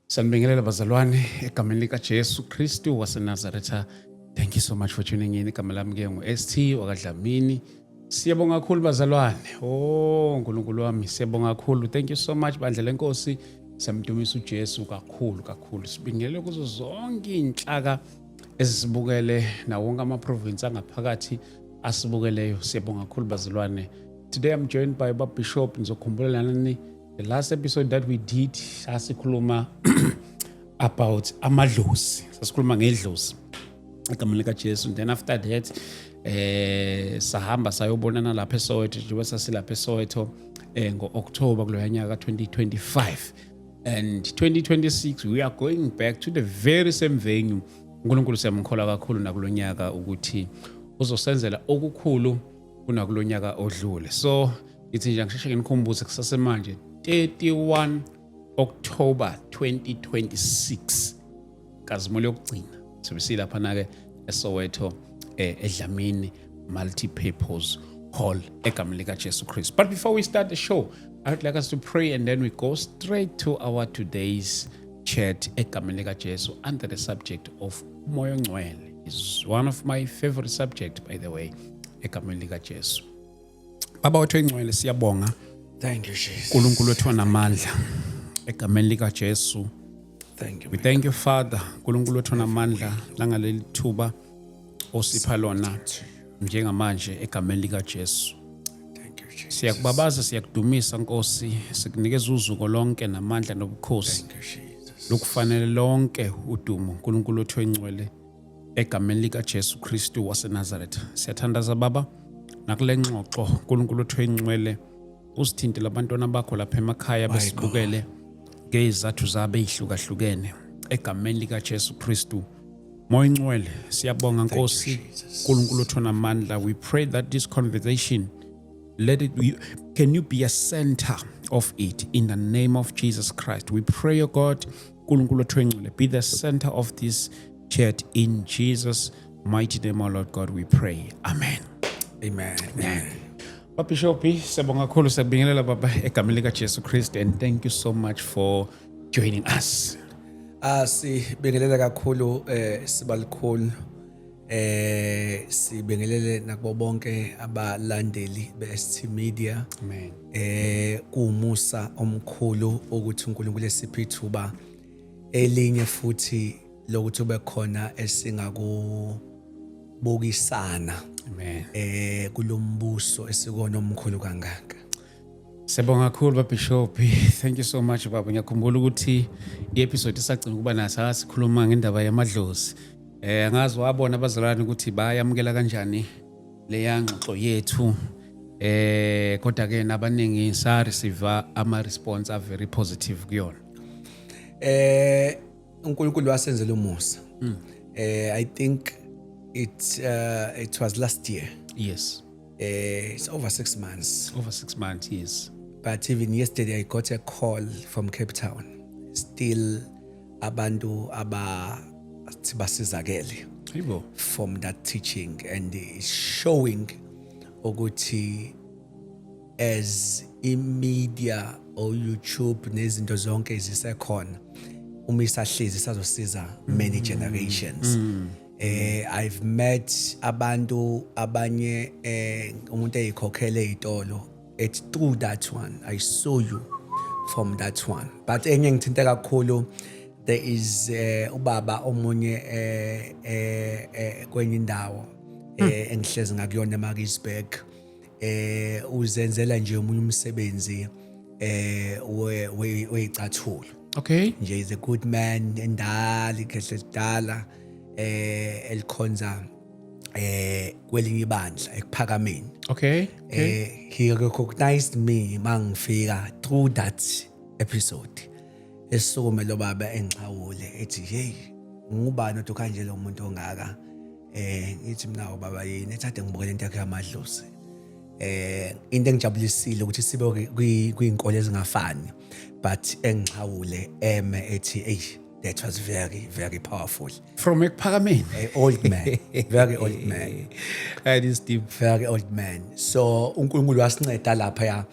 Sanibingelela bazalwane egameni likaJesu Kristu waseNazaretha. Thank you so much for tuning in. Igama lami ke ngu-ST wakaDlamini. Siyabonga kakhulu bazalwane. Oh uNkulunkulu wami, siyabonga kakhulu. Thank you so much bandla lenkosi. Siyamdumisa uJesu kakhulu kakhulu. Sibingelele kuzo zonke inhlaka ezisibukele nawo wonke ama-province angaphakathi asibukeleyo. Siyabonga kakhulu bazalwane. Today I'm joined by Bab Bishop. Nizokhumbula nani the last episode that we did, sasikhuluma about amadlozi, sasikhuluma ngedlozi egameni likaJesu. Then after that sahamba sayobonana lapha eSoweto, njengoba sasilapha eSoweto ngo-October kuloya nyaka 2025, and 2026 we are going back to the very same venue. uNkulunkulu siyamkhola kakhulu nakulonyaka ukuthi uzosenzela okukhulu kunakulonyaka odlule. So ngithi nje ngisheshe nginikhumbuze kusasemanje, 31 October 2026, kazimulo yokugcina, sobe silapha na-ke eSoweto, eDlamini Multi-Purpose Hall, egameni likaJesu Kristu. But before we start the show, I would like us to pray and then we go straight to our today's chat egameni likaJesu under the subject of uMoya oNgcwele. Is one of my favorite subject, by the way, egameni likaJesu. Baba wethu engcwele, siyabonga. Thank you, Jesus. uNkulunkulu wethu onamandla, egameni likaJesu. Thank you. We thank you, Father, uNkulunkulu wethu onamandla, langaleli thuba osipha lona njengamanje egameni likaJesu. Thank you, Jesus. Siyakubabaza, siyakudumisa Nkosi, sikunikeza uzuko lonke namandla nobukhosi. Thank you, Jesus. Lokufanele lonke udumo, uNkulunkulu wethu engcwele, egameni likaJesu Kristu waseNazaretha. Siyathandaza Baba, nakule ngxoxo, uNkulunkulu wethu engcwele, usithinte labantwana bakho lapha emakhaya besibukele ngezizathu zabo ezihlukahlukene, egameni likaJesu Kristu. Moya Ngcwele, siyabonga Nkosi, Jesus. uNkulunkulu wethu onamandla. We pray that this conversation, let it be, can you be a center of it in the name of Jesus Christ. We pray, O God, uNkulunkulu wethu engcwele, be the center of this chat in Jesus' mighty name, our Lord God, we pray. Amen. Amen. Amen. Baba Bishop, siyabonga kakhulu, siyabingelela baba egameni likaJesu Kristu, and thank you so much for joining us. Ah, sibingelele kakhulu sibalikhulu, sibingelele nakubo bonke abalandeli be-ST Media. Amen. Kuwumusa omkhulu ukuthi uNkulunkulu esiphe ithuba elinye futhi lokuthi ube khona esingakubukisana Amen. Kulombuso esikona omkhulu kangaka. Siyabonga kakhulu Baba Bishop. Thank you so much, baba. Ngiyakhumbula ukuthi i-episode esagcina ukuba naso sikhuluma ngendaba yamadlozi. Angazi wabona abazalwane ukuthi bayamukela kanjani leya ngxoxo yethu. Kodwa ke nabaningi sa receive ama response are very positive kuyona. UNkulunkulu wasenzela umusa. I think it was last year. It's over 6 months. Over 6 months, yes. But even yesterday I got a call from Cape Town. Still abantu abathi basizakele Hayibo. From that teaching, and it's showing ukuthi as i-media or YouTube nezinto zonke zisekhona, uma isahlezi isazosiza many generations. I've met abantu abanye, umuntu eyikhokhele izitolo, it's through that one, I saw you from that one. But enye ngithinte kakhulu, there is ubaba omunye kwenye indawo engihlezi ngakuyona eMaritzburg, uzenzela nje omunye umsebenzi weyicathulo. Nje is a good man, endala, ikhehle lidala, elikhonza kwelinye ibandla ekuphakameni. He recognized me mangifika through that episode. Esukume lo baba engixhawule, ethi, "Hey, ngubani othi kanje lo muntu ongaka?" Ngithi mina, "Ubaba yini?" Ethathe ngibukele into yakhe yamadlozi. Into engijabulisile ukuthi sibe kwinkolo ezingafani, but engixhawule eme ethi, "Hey, that was very very powerful." From ekuphakameni. A old man, very old man. That is deep. Very old man. So uNkulunkulu wasinceda lapha ya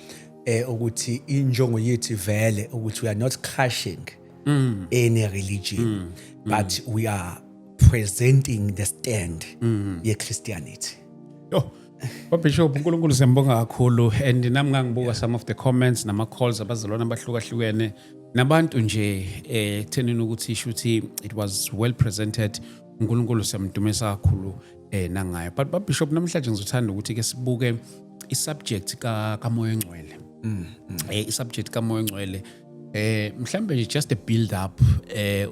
ukuthi injongo yethu vele ukuthi we are not crushing any religion, but we are presenting the stand ye Christianity. Yo, Bishop, uNkulunkulu siyambonga kakhulu, and nami ngangibuka some of the comments nama calls abazalwane abahlukahlukene nabantu nje ekuthenini ukuthi shuthi it was well presented. uNkulunkulu siyamdumisa kakhulu nangayo. But ba Bishop, namhlanje ngizothanda ukuthi ke sibuke i-subject ka kaMoya Ongcwele. I-subject kaMoya Ongcwele, mhlambe nje just a build up,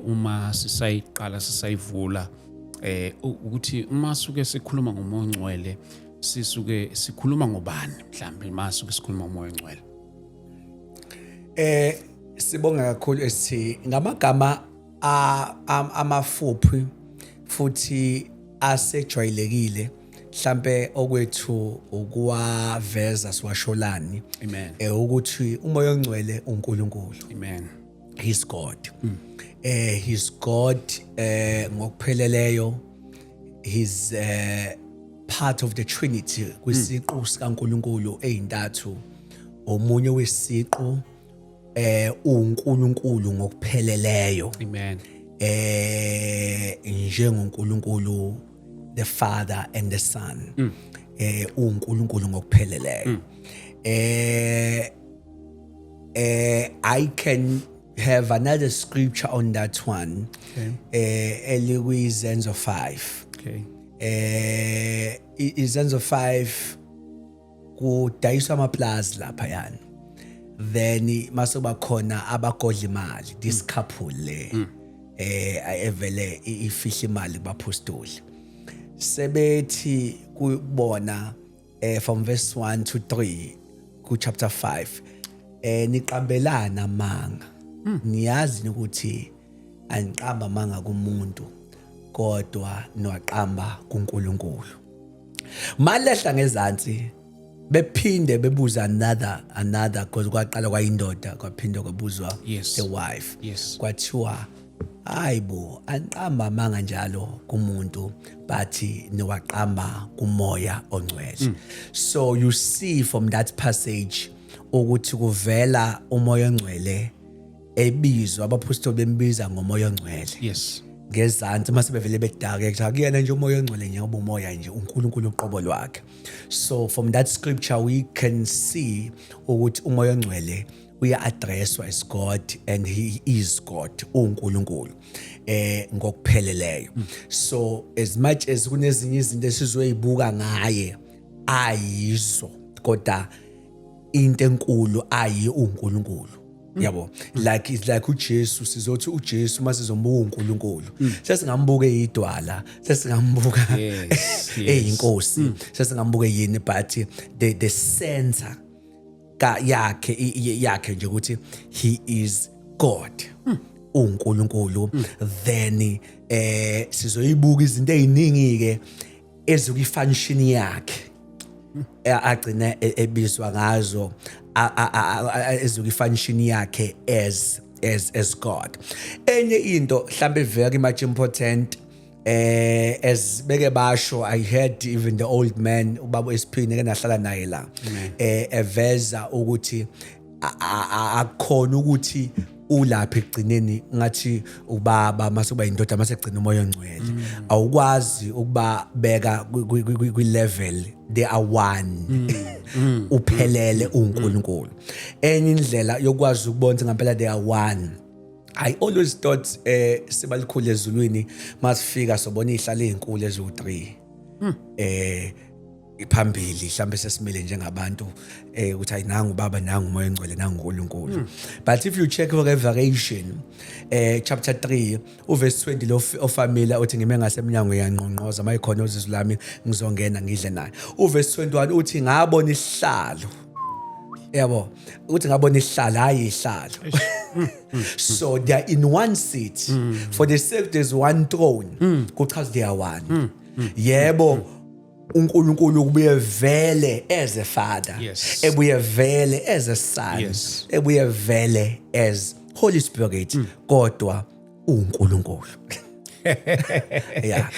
uma sisayiqala sisayivula, ukuthi uma suke sikhuluma ngoMoya Ongcwele, sisuke sikhuluma ngobani mhlambe uma suke sikhuluma ngoMoya Ongcwele? Sibonga kakhulu esithi ngamagama amafuphi futhi asejwayelekile, mhlambe okwethu ukuwaveza siwasholani. Amen. Ukuthi uMoya oNgcwele uNkulunkulu. Amen. He's God. He's God ngokupheleleyo. He's part of the Trinity, kwisiqu sikaNkulunkulu ezintathu. Omunye wesiqu uNkulunkulu ngokupheleleyo. Amen. NjengoNkulunkulu the Father and the Son. UNkulunkulu ngokupheleleyo. I can have another scripture on that one. Elikwizenzo 5. Izenzo 5, kudayiswa amaplazi lapha yani. Then mase kuba khona abagodla imali, this couple le evele ifihla imali kubapostoli. Sebethi kubona, from verse 1 to 3 ku chapter 5, "Niqambelana amanga. Niyazi ukuthi aniqamba amanga kumuntu, kodwa niwaqamba kuNkulunkulu." Malehla ngezansi, bephinde bebuza another, because kwaqala kwayindoda, kwaphinde kwabuzwa the wife. Kwathiwa, "Hayibo, aniqamba amanga njalo kumuntu, but niwaqamba kuMoya oNgcwele." So you see from that passage ukuthi kuvela uMoya oNgcwele ebizwa, abapostoli bembiza ngoMoya oNgcwele. Ngezansi mase bevele bedake kuthi akuyena nje uMoya oNgcwele njengoba umoya nje, uNkulunkulu uqobo lwakhe. So from that scripture we can see ukuthi uMoya oNgcwele uya-addresswa as God, and he is God, uNkulunkulu ngokupheleleyo. So as much as kunezinye izinto esizoyibuka ngaye ayizo, kodwa into enkulu ayi uNkulunkulu, yabo. Like, it's like uJesu, sizothi uJesu masizombuka uNkulunkulu, sesingambuka eyidwala, sesingambuka eyinkosi, sesingambuka yini, but the center ka yakhe yakhe nje ukuthi he is God, uNkulunkulu. Then sizoyibuka izinto eziningi ke ezikuyi-function yakhe agcina ebizwa ngazo, ezikuyi-function yakhe as God. Enye into mhlambe very much important, as beke basho, I heard even the old man, ubaba SP, ke nahlala naye la, eveza ukuthi akukhona ukuthi ulapha ekugcineni ngathi ubaba mase kuba indoda, mase kugcina uMoya oNgcwele. Awukwazi ukuba beka kwi level, they are one. Uphelele uNkulunkulu. Enye indlela yokwazi ukubona ukuthi ngempela they are one, I always thought sibalikhulu ezulwini, masifika sobona izihlalo ezinkulu eziwu3 phambili, mhlambe sesimile njengabantu, ukuthi ayi, nangu ubaba, nangu uMoya oNgcwele, nangu uNkulunkulu. But if you check Revelation chapter 3 uverse 20, lo ofamila uthi, "Ngime ngasemnyango, yanqonqoza, mayikhona uzizwi lami, ngizongena ngidle naye." Uverse 21 uthi, "Ngabona isihlalo," yabo, uthi, "Ngabona isihlalo," hayi isihlalo. So they are in one seat. For the sake there's one throne, kuchaza they are one. Yebo, uNkulunkulu kubuye vele as a father, ebuye vele as a son, ebuye vele as Holy Spirit, kodwa uNkulunkulu, yeah.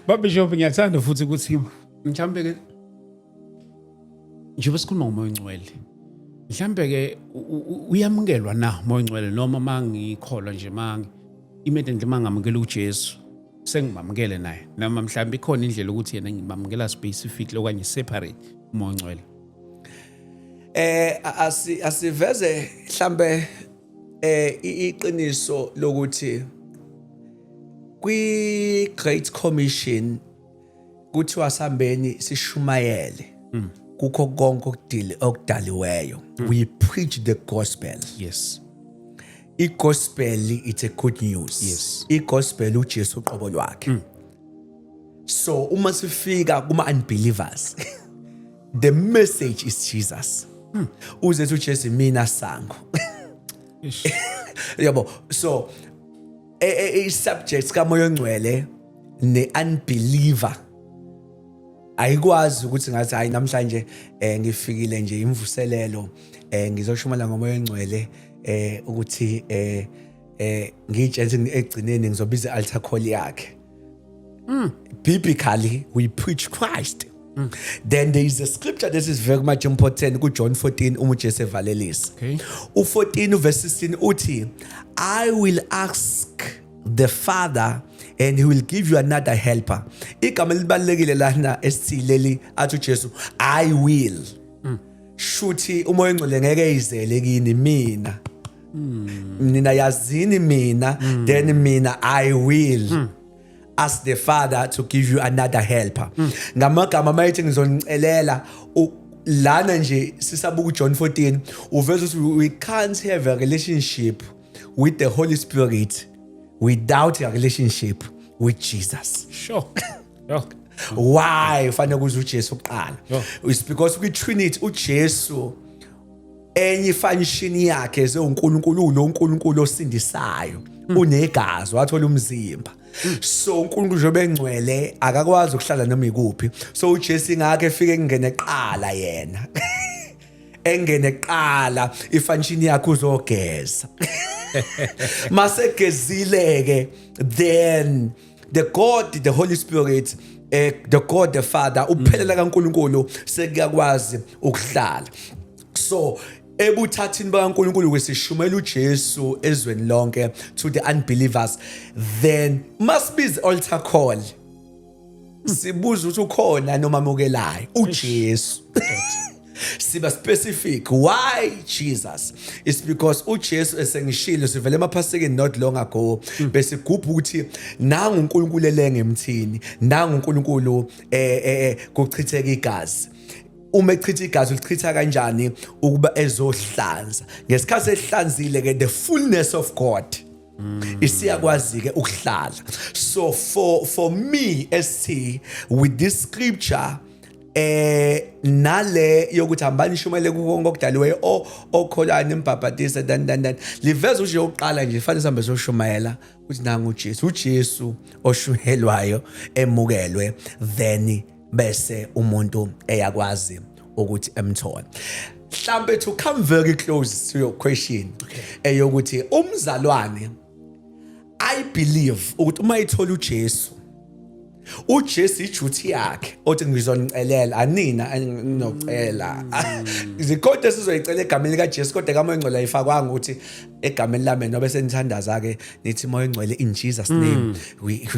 Babishop, ngiyathanda futhi ukuthi mhlambe ke njengoba sikhuluma ngoMoya oNgcwele, Mhlambe ke uyamukelwa na uMoya oNgcwele, noma mangikholwa nje, mangi immediately mangamukela uJesu sengimamukele naye, noma mhlawumbe ikhona indlela ukuthi yena ngimamukela specifically okanye separate uMoya oNgcwele? Asiveze mhlambe iqiniso lokuthi kwi Great Commission kuthiwa sambeni sishumayele kukho konke okudili okudaliweyo. We preach the gospel. I-gospel, it's a good news. I-gospel uJesu uqobo lwakhe. So uma sifika kuma unbelievers, the message is Jesus. Uzethu uJesu, "Mina sango." Yabo, so i-subjects kaMoya oNgcwele ne-unbeliever ayikwazi ukuthi ngathi, "Hayi, namhlanje ngifikile nje imvuselelo, ngizoshumela ngoMoya oNgcwele," ukuthi ngitshela egcineni ngizobiza i-altar call yakhe. Biblically, we preach Christ. Then there is a scripture that is very much important ku-John 14, uma uJesu evalelisa. U-14 verse 16 uthi, "I will ask the Father and he will give you another helper." Igama elibalulekile lana esithileli athi uJesu, "I will." Shuthi uMoya oNgcwele ngeke izele kini mina. Nina yazini mina, then mina I will ask the Father to give you another helper. Ngamagama mayithi ngizonicelela lana nje sisabuka uJohn 14, uveza ukuthi we can't have a relationship with the Holy Spirit without a relationship with Jesus. Why fanele kuze uJesu kuqala? It's because kwi-Trinity uJesu enye ifunction yakhe zewuNkulunkulu, lo uNkulunkulu osindisayo, unegazi, wathola umzimba. So uNkulunkulu njengoba engcwele akakwazi ukuhlala noma ikuphi, so uJesu ingakho efike engene qala yena, engene qala ifunction yakhe uzogeza. Masegezile ke, then the God the Holy Spirit, the God the Father, uphelela kaNkulunkulu sekuyakwazi ukuhlala. So ebuthathini bakaNkulunkulu kwesishumela uJesu ezweni lonke to the unbelievers, then must be the altar call, sibuza ukuthi ukhona noma amukelayo uJesu. Siba specific. Why Jesus? It's because uJesu esengishilo, sivele emaphasikeni not long ago, besigubha ukuthi nangu uNkulunkulu elenge emthini, nangu uNkulunkulu kuchitheka igazi. Uma echitha igazi, ulichitha kanjani? Ukuba ezohlanza. Ngesikhathi ehlanzile ke, the fullness of God isiyakwazi ke ukuhlala. So for me, ST, with this scripture nale yokuthi hambani shumele kuko okudaliweyo, o okholani imbhabhatise, dan dan dan, liveza nje yokuqala nje fanele sihambe soshumayela ukuthi nangu uJesu, uJesu oshunyelwayo, emukelwe, then bese umuntu eyakwazi ukuthi emthole. Mhlambe to come very close to your question eyokuthi umzalwane, I believe ukuthi uma ithola uJesu, uJesu iduty yakhe othi, "Ngizonicelela anina nginocela izikhonto esizoyicela egameni likaJesu," kodwa kaMoya oNgcwele ayifakwanga ukuthi egameni lami, nobe senithandaza ke nithi, "Moya oNgcwele, in Jesus' name we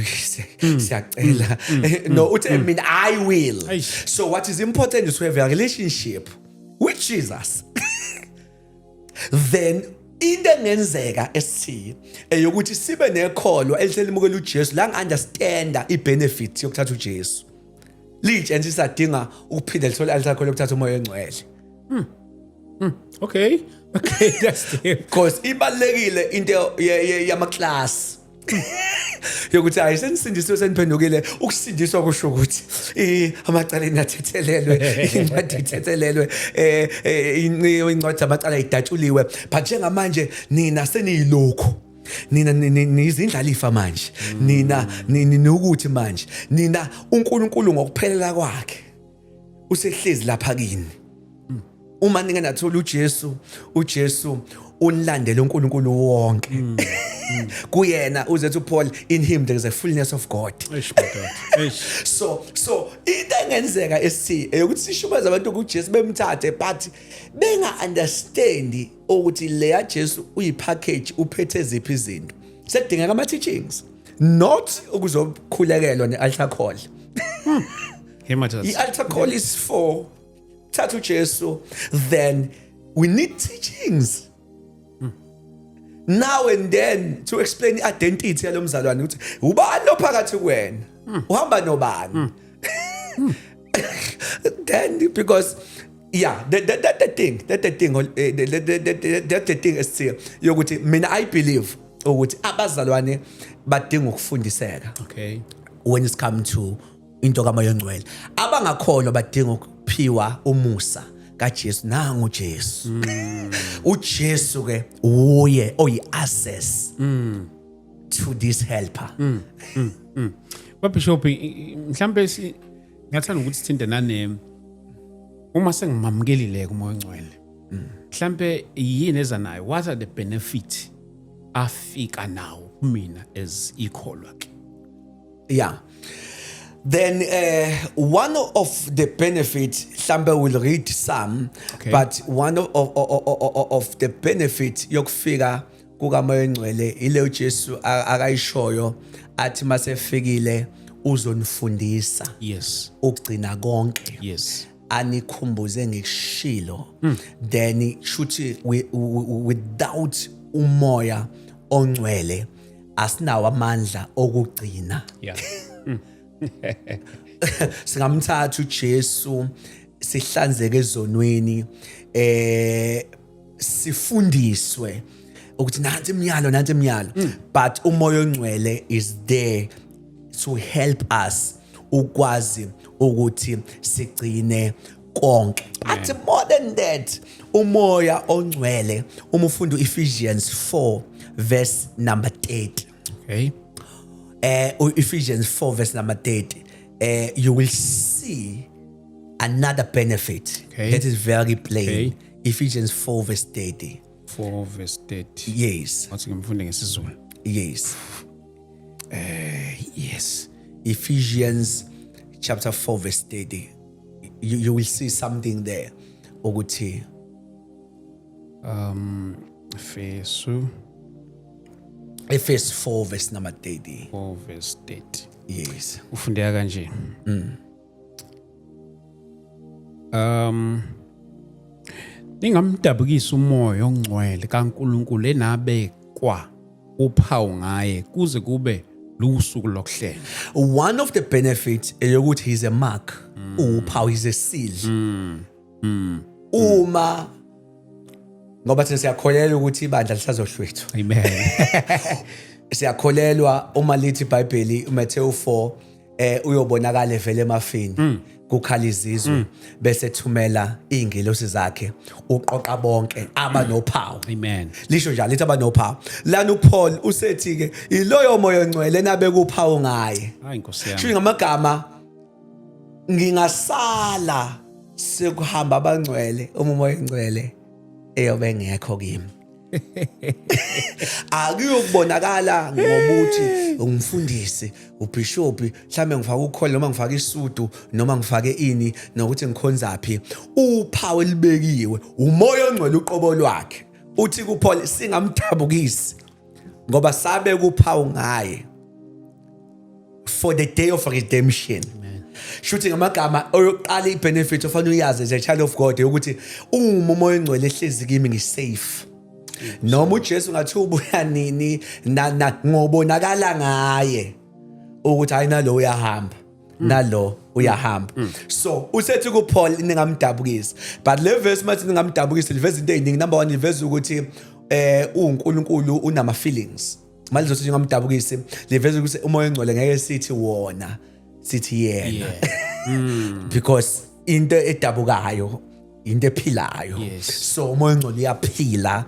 siyacela." No, uthi, "Mina I will." Eish. So what is important is to have a relationship with Jesus. Then into engenzeka esithi eyokuthi sibe nekholwa eliselimukela uJesu la ngi-understanda i-benefit yokuthatha uJesu, litshe nje sisadinga ukuphinda lithole altar call yokuthatha uMoya oNgcwele. Okay, that's deep. Because ibalekile into yama class yokuthi hayi, senisindisiwe, seniphendukile. Ukusindiswa kusho ukuthi amacala inathethelelwe, incwadi ithethelelwe, incwadi zamacala idatshuliwe, but njengamanje nina seniyilokhu, nina nizindlalifa manje, nina nokuthi manje nina uNkulunkulu ngokuphelela kwakhe usehlezi lapha kini. Uma ningenathola uJesu, uJesu unilandele uNkulunkulu wonke. Kuyena uzethu Paul, in him there is a fullness of God. Eish madoda. Eish. So into engenzeka esithi eyokuthi sishumayeze abantu kuJesu bemthathe, but benga understand ukuthi leya Jesu uyipackage, uphethe ziphi izinto. Sekudingeka ama teachings, not ukuzokhulekelwa ne-altar call. Hey madoda. I-altar call is for thatha uJesu. Then we need teachings now and then to explain i-identity yalo mzalwane, ukuthi ubani lo phakathi kuwena, uhamba nobani. Then because yeah, that the thing esithi yokuthi mina I believe ukuthi abazalwane badinga ukufundiseka when it's come to into kaMoya Ongcwele. Abangakholwa badinga ukuphiwa umusa kaJesu. Nangu uJesu, uJesu ke uye oyi access to this helper. Bishop, mhlambe ngiyathanda ukuthi sithinte nane uma sengimamukelile kuMoya Ongcwele. Mhlambe yini eza nayo? What are the benefit afika nawo kumina as ikholwa ke? Yeah, then one of the benefits, mhlambe will read some, but one of the benefit yokufika kukaMoya Ongcwele ile uJesu akayishoyo, athi masefikile uzonifundisa ukugcina konke, anikhumbuze ngikushilo. Then shuthi without uMoya Ongcwele asinawo amandla okugcina. Singamthatha uJesu, sihlanzeke ezonweni, sifundiswe ukuthi nansi imiyalo, nansi imiyalo, but uMoya Ongcwele is there to help us ukwazi ukuthi sigcine konke. But more than that, uMoya Ongcwele, uma ufunda Ephesians 4 verse number 30, Ephesians 4 verse number 30, you will see another benefit that is very plain. Ephesians 4 verse 30. 4 verse 30. Yes. Wathi ngimfunde ngesiZulu. Yes. Yes. Ephesians chapter 4 verse 30, you will see something there ukuthi Efesu Efesu 4 verse number 30. 4 verse 30. Yes. Ufundeka kanje. Ningamdabukisi uMoya Ongcwele kaNkuluNkulu enabekwa uphawu ngaye kuze kube lusuku lokuhlenga. One of the benefits eyokuthi he's a mark, uphawu, he's a seal. Uma ngoba thina siyakholelwa ukuthi ibandla lisazohlwithwa. Amen. Siyakholelwa uma lithi iBhayibheli uMatthew 4, uyobonakala evele emafini, kukhala izizwe, bese thumela ingelosi zakhe uqoqa bonke abanophawu. Amen. Lisho njalo, lithi abanophawu. Lana uPaul usethi ke iloyo Moya Ongcwele nabeka uphawu ngaye. Hayi Nkosi yami. Sho ngamagama, ngingasala sekuhamba abangcwele, uma uMoya Ongcwele eyobe ngekho kimi, akuyokubonakala ngobuthi ungumfundisi, ubishop, mhlambe ngifaka ukholo noma ngifaka isudu noma ngifake ini, nokuthi ngikhonzaphi. Uphawu elibekiwe uMoya Ongcwele uqobo lwakhe. Uthi kuPaul singamdabukisi ngoba sabe kuphawu ngaye for the day of redemption. Shuthi ngamagama, oyokuqala ibenefit ofanele uyazi as a child of God ukuthi uma uMoya Ongcwele ehlezi kimi, ngisafe. Noma uJesu ngathi ubuya nini na ngobonakala ngaye ukuthi hayi, nalo uyahamba, nalo uyahamba. So usethi kuPaul ningamdabukisi. But le verse mathi ningamdabukisi liveza into eziningi. Number 1, liveza ukuthi uNkulunkulu unama feelings. Manje lizothi ningamdabukisi, liveza ukuthi uMoya Ongcwele ngeke sithi wona, sithi yena, because into edabukayo into ephilayo. So uMoya Ongcwele uyaphila.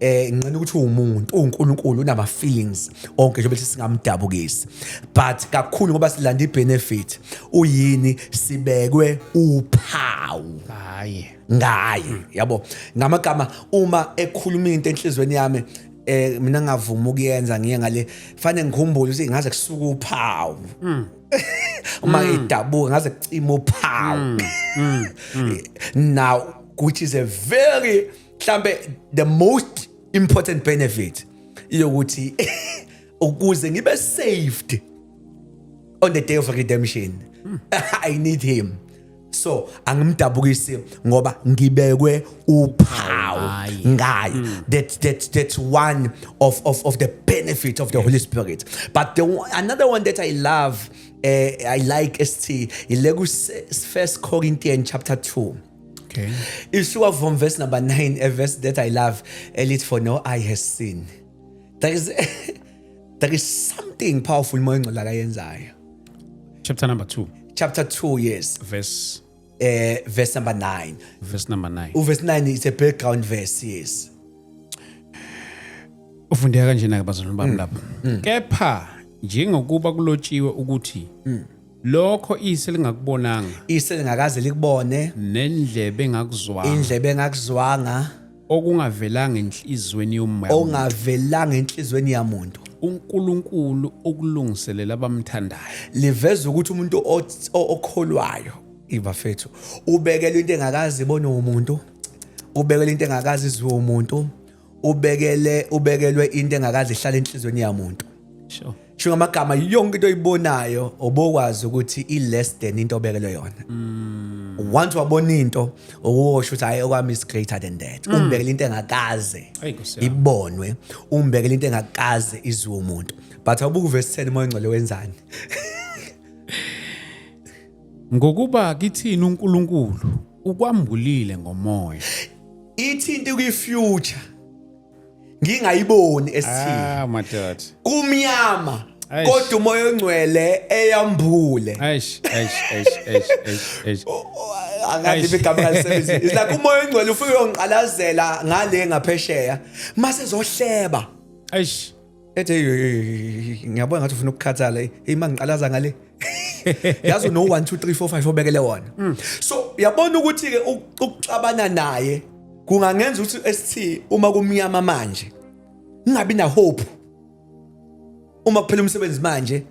Nginqena ukuthi uwumuntu, uNkulunkulu, unama feelings onke njengoba singamdabukisi. But kakhulu ngoba silanda ibenefit, uyini? Sibekwe uphawu Hayi. ngaye, yabo. Ngamagama, uma ekhuluma into enhlizweni yami, Mina ngavuma ukuyenza, ngiye ngale, fanele ngikhumbule ukuthi ngaze kusuka uphawu uma idabuka, ngaze kucima uphawu now, which is a very, mhlambe, the most important benefit yokuthi ukuze ngibe saved on the day of redemption, I need him. So angimdabukisi ngoba ngibekwe uphawu Ngaye. Ngaye. That's one of the benefit of the Holy Spirit. But another one that I love, I like, ST, ile ku First Corinthians chapter 2. Isuka from verse number 9, a verse that I love, elithi, "For no eye has seen." There is something powerful Moya Ongcwele akayenzayo. Chapter number 2? Chapter 2, yes. Verse? Verse number 9. Verse number 9. Verse 9 is a background verse, yes. Ufundeka kanjena ke, bazalwane bami, lapha: "Kepha njengokuba kulotshiwe ukuthi lokho iso lingakubonanga, Iso lingakaze likubone, nendlebe engakuzwanga, indlebe engakuzwanga, okungavelanga enhliziyweni yomoya, ongavelanga enhliziyweni yamuntu, uNkulunkulu ukulungiselela abamthandayo." Liveza ukuthi umuntu okholwayo, ibafethu, ubekele into engakazi ibone umuntu, ubekele into engakazi izwe umuntu, ubekelwe into engakazi ihlala enhliziyweni yamuntu. Sho ngamagama, yonke into oyibonayo obokwazi ukuthi i less than into obekelwe yona. Once wabona into, owosho ukuthi, "Hayi, okwami is greater than that." Umbekele into engakaze Ayi, Nkosi yami. ibonwe, umbekele into engakaze izwe umuntu. But awubuka verse 10, Moya Ongcwele wenzani? "Ngokuba kithini uNkulunkulu ukwambulile ngomoya." Ithi into kwi-future ngingayiboni esithini. Ah, madoda. Kumnyama, Eish. kodwa uMoya Ongcwele eyambule. Eish, eish, eish, eish, eish, eish. Angazi Eish. igama ngalisebenzisa. It's like uMoya Ongcwele ufike uyongiqalazela ngale ngaphesheya, mase zohleba, Eish. ethi, "Hey, hey, hey, hey, ngiyabona ngathi ufuna ukukhathala. Hey, mangiqalaza ngale, yazi no 1 2 3 4 5 obekele wona." So uyabona ukuthi ke ukuxabana naye kungangenza ukuthi esithi uma kumnyama manje ngingabi na hope, uma kuphela umsebenzi manje,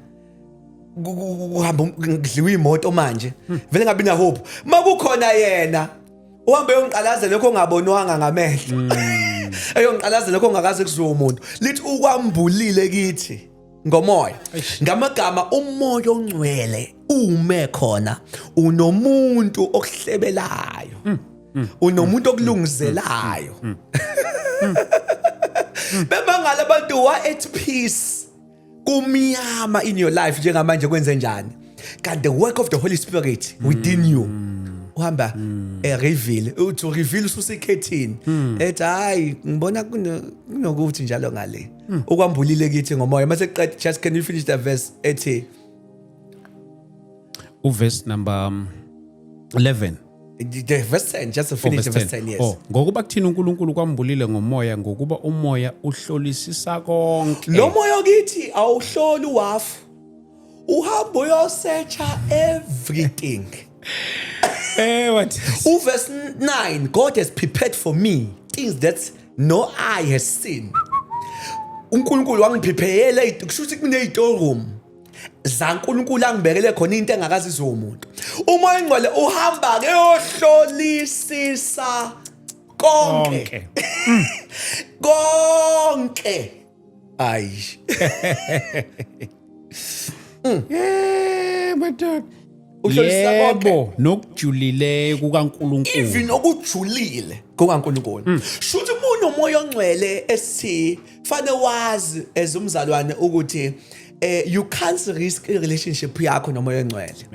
kuhamba kudliwa imoto manje, vele ngabi na hope. Makukhona yena, uhambe yongiqalaza lokho ongabonwanga ngamehlo, eyongiqalaza lokho ongakaze kuzwe umuntu. Lithi ukwambulile kithi ngomoya. Ngamagama, uMoya Ongcwele ume khona, unomuntu okuhlebelayo, unomuntu okulungizelayo. Bemangala abantu wa at peace kumnyama in your life njengamanje, kwenze njani? Kanti the work of the Holy Spirit within you, uhamba reveal, uthi reveal ususekhethini, ethi, "Hayi, ngibona kunokuthi njalo ngale." Ukwambulile kithi ngomoya. Mase qeda, just can you finish the verse ethi? Uverse number 11. The verse 10, just to finish the verse 10, yes. Oh, "Ngokuba kuthina uNkulunkulu kwambulile ngomoya, ngokuba umoya uhlolisisa konke." Lo moya kithi awuhloli uwafu, uhamba uyosearcha everything. What? Uverse 9, "God has prepared for me things that no eye has seen." UNkulunkulu wangiprepare, kusho ukuthi kune-storeroom zaNkulunkulu angibekele khona into engakazi izwe umuntu. Umoya Ongcwele uhamba ke yohlolisisa konke. Konke. Konke, ayi. Madoda. Uhlolisisa konke. Yebo, nokujulileyo kukaNkulunkulu. Even okujulile kukaNkulunkulu. Shuthi uma unoMoya Ongcwele, esithi fanele wazi as umzalwane ukuthi you can't risk i relationship yakho noMoya Ongcwele.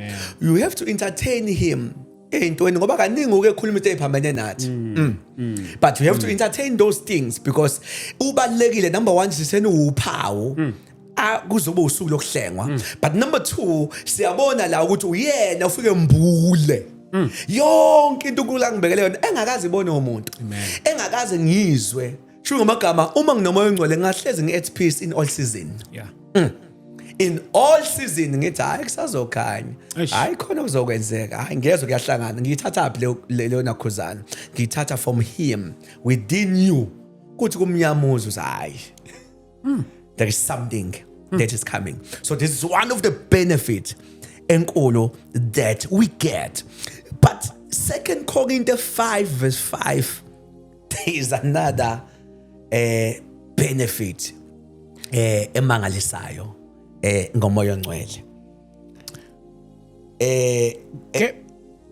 You have to entertain him ey'ntweni, ngoba kaningi uke khuluma into ey'phambene nathi. But you have to entertain those things because ubalulekile. Number one, sisene uphawu, kuzoba usuku lokuhlengwa. But number two, siyabona la ukuthi uyena ufike mbule yonke into uNkulunkulu angibekele yona engakaze ibone umuntu, engakaze ngizwe. Sho ngamagama, uma nginoMoya Ongcwele, ngahlezi ngi-at peace in all season. In all season ngithi, "Hayi, kusazokhanya." Eish. Hayi, khona kuzokwenzeka. Hayi, ngiyezwa kuyahlangana. Ngiyithatha phi leyo nakhuzana? Ngiyithatha from him within you. Kuthi kumnyama uzwe, hayi, there is something that is coming. So this is one of the benefits enkulu that we get. But Second Corinthians 5 verse 5, there is another benefit emangalisayo ngoMoya oNgcwele.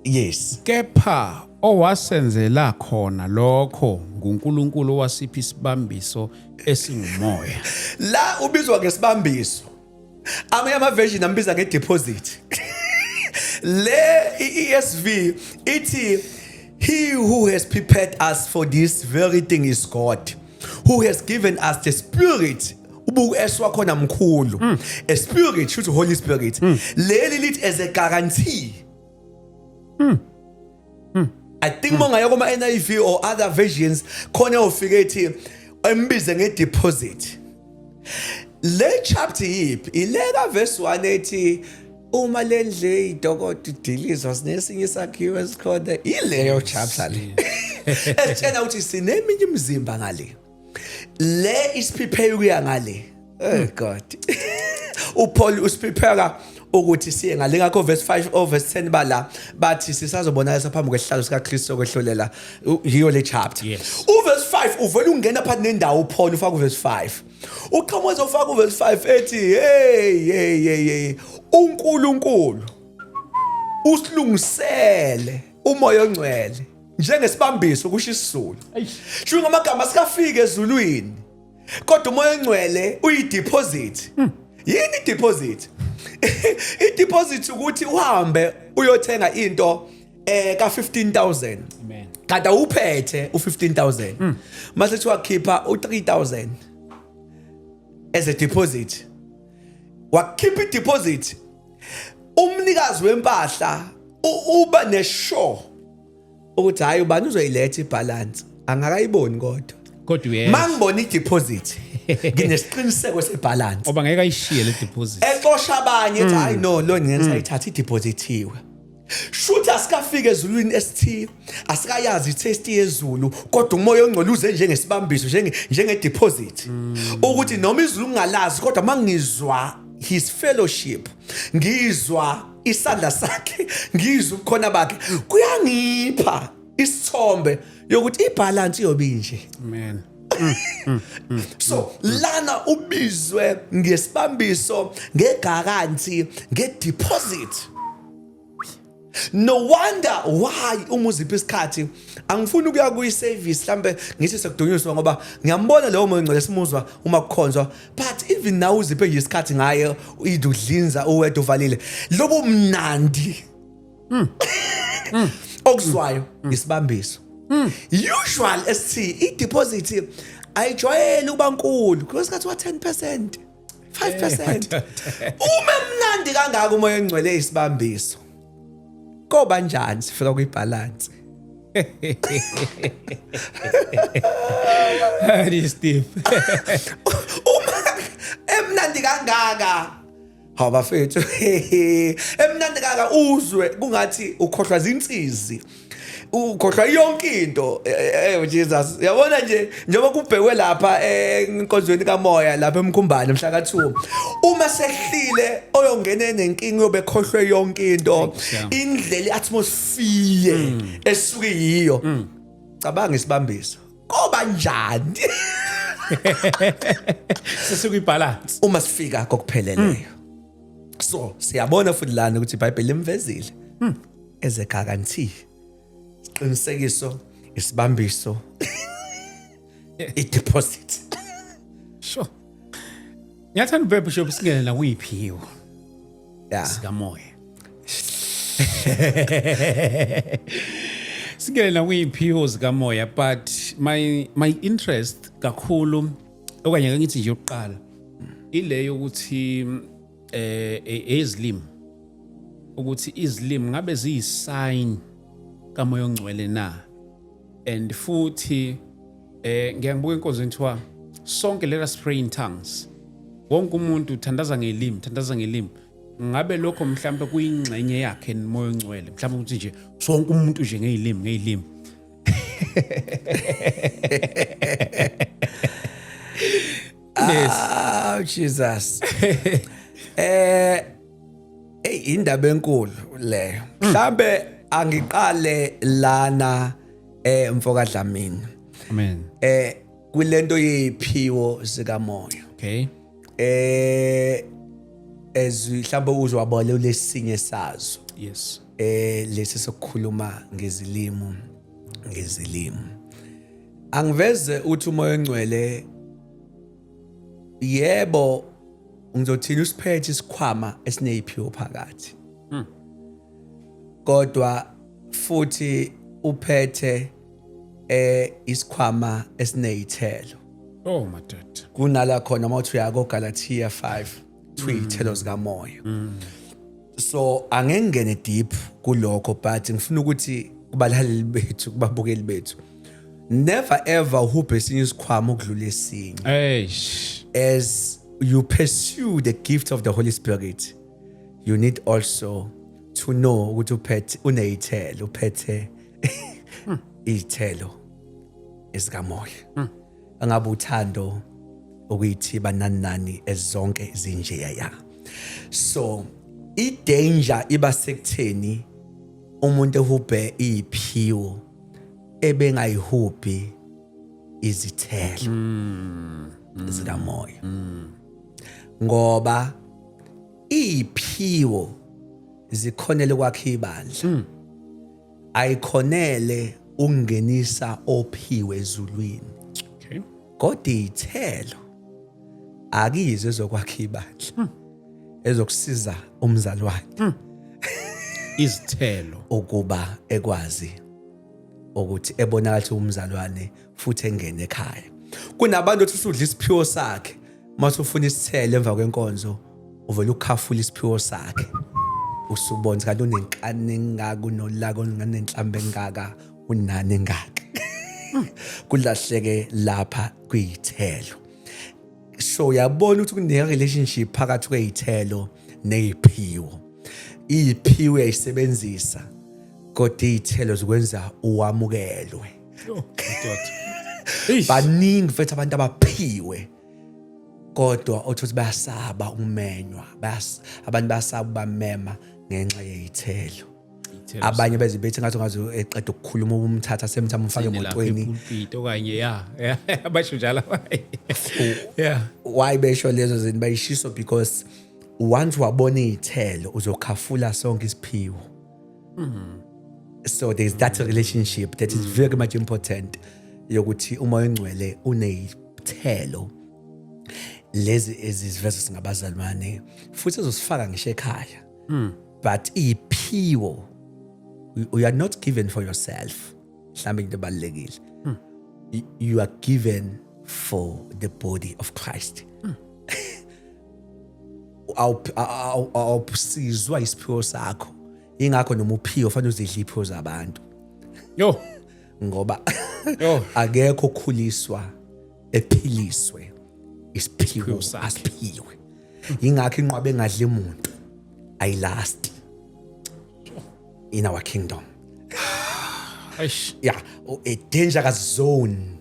Yes. Kepha owasenzela khona lokho nguNkulunkulu, owasipha isibambiso esingumoya. La ubizwa ngesibambiso. Amanye ama-version ambiza nge-deposit. Le i-ESV ithi, "He who has prepared us for this very thing is God, who has given us the Spirit." Ubuku S wakhona mkhulu. A spirit shuthi Holy Spirit. Leli lithi as a guarantee. I think mongaya kuma NIV or other versions khona ufike ethi embize nge-deposit. Le chapter yiphi? Ileka verse 1 ethi uma lendle idokotela idilizwa, sinesinye isakhiwo esikhona. Ileyo chapter le esitshena ukuthi sineminye imizimba ngale, le isiprepare ukuya ngale. Oh God, uPaul usiprepare ukuthi siye ngale. Ngakho verse 5 or verse 10 bala bathi sisazobonakalisa phambi kwesihlalo sikaKristu sokwehlulela. Yiyo le chapter. Uverse 5 uvela ungena phakathi nendawo. uPaul ufaka uverse 5, uqhamuza ufaka uverse 5 ethi, "Hey, hey, hey, hey, uNkulunkulu usilungisele uMoya oNgcwele njengesibambiso," kusho isiZulu. Sho ngamagama, sikafika ezulwini kodwa uMoya oNgcwele uyideposit. Yini ideposit? Ideposit ukuthi uhambe uyothenga into ka 15,000. Amen. Kanti awuphethe u15000, mase kuthiwa khipha u3000 as a deposit. Wakhipha ideposit, umnikazi wempahla uba nesure ukuthi hayi, ubani uzoyiletha ibalance, angakayiboni kodwa. Kodwa uyeza. Mangibona ideposit, nginesiqiniseko sebalance. Oba ngeke ayishiye le deposit. Exosha abanye ethi, "Hayi no, lo ngeke sayithatha, ideposithiwe." Shuthi asikafika ezulwini esithi asikayazi itaste yezulu, kodwa uMoya oNgcwele uze njengesibambiso, njenge deposit, ukuthi noma izulu ngingalazi kodwa mangizwa his fellowship, ngizwa isandla sakhe, ngizwa ubukhona bakhe, kuyangipha isithombe yokuthi ibalance iyobe inje. Amen. So lana ubizwe ngesibambiso, ngeguarantee, ngedeposit. No wonder why uma uzipha isikhathi, angifuni ukuya kuyi-service mhlambe ngithi sekudunyiswa, ngoba ngiyambona leyo Moya oNgcwele simuzwa uma kukhonzwa, but even now uziphe nje isikhathi ngaye idudlinza uwedwa uvalile, lobo mnandi okuzwayo isibambiso. Usual esithi i-deposit ayijwayele ukuba nkulu, kwesikhathi wa 10%, 5%. Uma mnandi kangaka uMoya oNgcwele isibambiso, koba njani sifika kwibalance? That is deep. Uma emnandi kangaka, hawu bafethu, emnandi kangaka, uzwe kungathi ukhohlwa zinsizi, ukhohlwa yonke into. Jesus, yabona nje njengoba kubhekwe lapha enkonzweni kamoya lapha eMkhumbane mhla ka2, uma sehlile oyongena nenkinga yobe khohlwe yonke into, indlela iatmosphere esuke yiyo. Cabanga isibambiso koba njani? Sesikwibalance. Uma sifika kokupheleleyo. So siyabona futhi lana ukuthi iBhayibheli limvezile as a guarantee, isiqinisekiso, isibambiso, i-deposit. Sure, ngiyathanda ubebe Bishop singene la kuyiphiwo sikamoya. Singene la kuyiphiwo zikamoya, but my interest kakhulu, okanye ake ngithi nje yokuqala, ile yokuthi ezilimi, ukuthi izilimi ngabe ziyisign kaMoya oNgcwele na? And futhi ngiyangibuka enkonzweni kuthiwa sonke let us pray in tongues, wonke umuntu thandaza ngelimi, thandaza ngelimi. Ngabe lokho mhlawumbe kuyingxenye yakhe noMoya oNgcwele, mhlawumbe ukuthi nje sonke umuntu nje ngeyilimi, ngeyilimi? Yes. Ah, Jesus. Hey, indaba enkulu leyo. Mhlambe angiqale lana, mfoka Dlamini. Amen. Kulento yeziphiwo zikamoya. Ezwi mhlambe uzwabona lesinye sazo. Lesi sokukhuluma ngezilimi ngezilimi. Angiveze uthi uMoya oNgcwele, yebo, ngizothina usiphethe isikhwama esineziphiwo phakathi. Kodwa futhi uphethe isikhwama esinezithelo. Oh madoda. Kunala khona mawuthi uya koGalatia 5, kuyithelo zikamoya. So angengene deep kulokho, but ngifuna ukuthi kubalaleli bethu, kubabukeli bethu, never ever uhubhe esinye isikhwama ukudlula esinye. Eish. As you pursue the gift of the Holy Spirit, you need also to know ukuthi uphethe, uneyithelo, uphethe izithelo ezikamoya, angabe uthando, ukuyithiba, nani nani, ezonke zinjeya ya. So i-danger iba sekutheni umuntu ehubhe iphiwo ebengayihubhi izithelo zikamoya, ngoba iphiwo zikhonele kwakhe ibandla, ayikhonele ukungenisa ophiwe ezulwini. Kodwa iy'thelo akizo ezokwakha ibandla, ezokusiza umzalwane Izithelo. ukuba ekwazi ukuthi ebonakala ukuthi umzalwane futhi engene ekhaya. Kunabantu othi usudla isiphiwo sakhe, mase ufuna isithelo emva kwenkonzo, uvela ukhafula isiphiwo sakhe, usubona kanti unenkani engaka, unolaka olunganenhlambe engaka, unani engaka, kulahleke lapha kwiyithelo. So uyabona ukuthi kune relationship phakathi kweyithelo neziphiwo. Iy'phiwo uyayisebenzisa, kodwa iy'thelo zikwenza uwamukelwe. Oh madoda. Eish. Baningi mfethu abantu abaphiwe, kodwa othi ukuthi bayasaba ukumenywa. Abantu bayasaba ubamema ngenxa yey'thelo. Iy'thelo. Abanye beze bethi ngathi ungaze eqeda ukukhuluma, umthatha semthama, umfake lapha emotweni. Epulpit okanye ya, basho njalo, yeah. Why besho lezo zinto? Bayishiso because once wabona iy'thelo, uzokhafula sonke isiphiwo. So there's that relationship that is very much important, yokuthi uMoya oNgcwele uney'thelo lezi eziziveza singabazalwane futhi ezosifaka ngisho ekhaya. But iphiwo, you are not given for yourself. Mhlawumbe into ebalulekile, you are given for the body of Christ. Awusizwa isiphiwo sakho. Ingakho noma uphiwe, fanele uzidle iphiwo zabantu, Yo. ngoba Yo. akekho okhuliswa ephiliswe isiphiwo Isiphiwo sakhe. asiphiwe. Ingakho inqwaba engadli umuntu ayilast in our kingdom. Eish. Yeah, a dangerous zone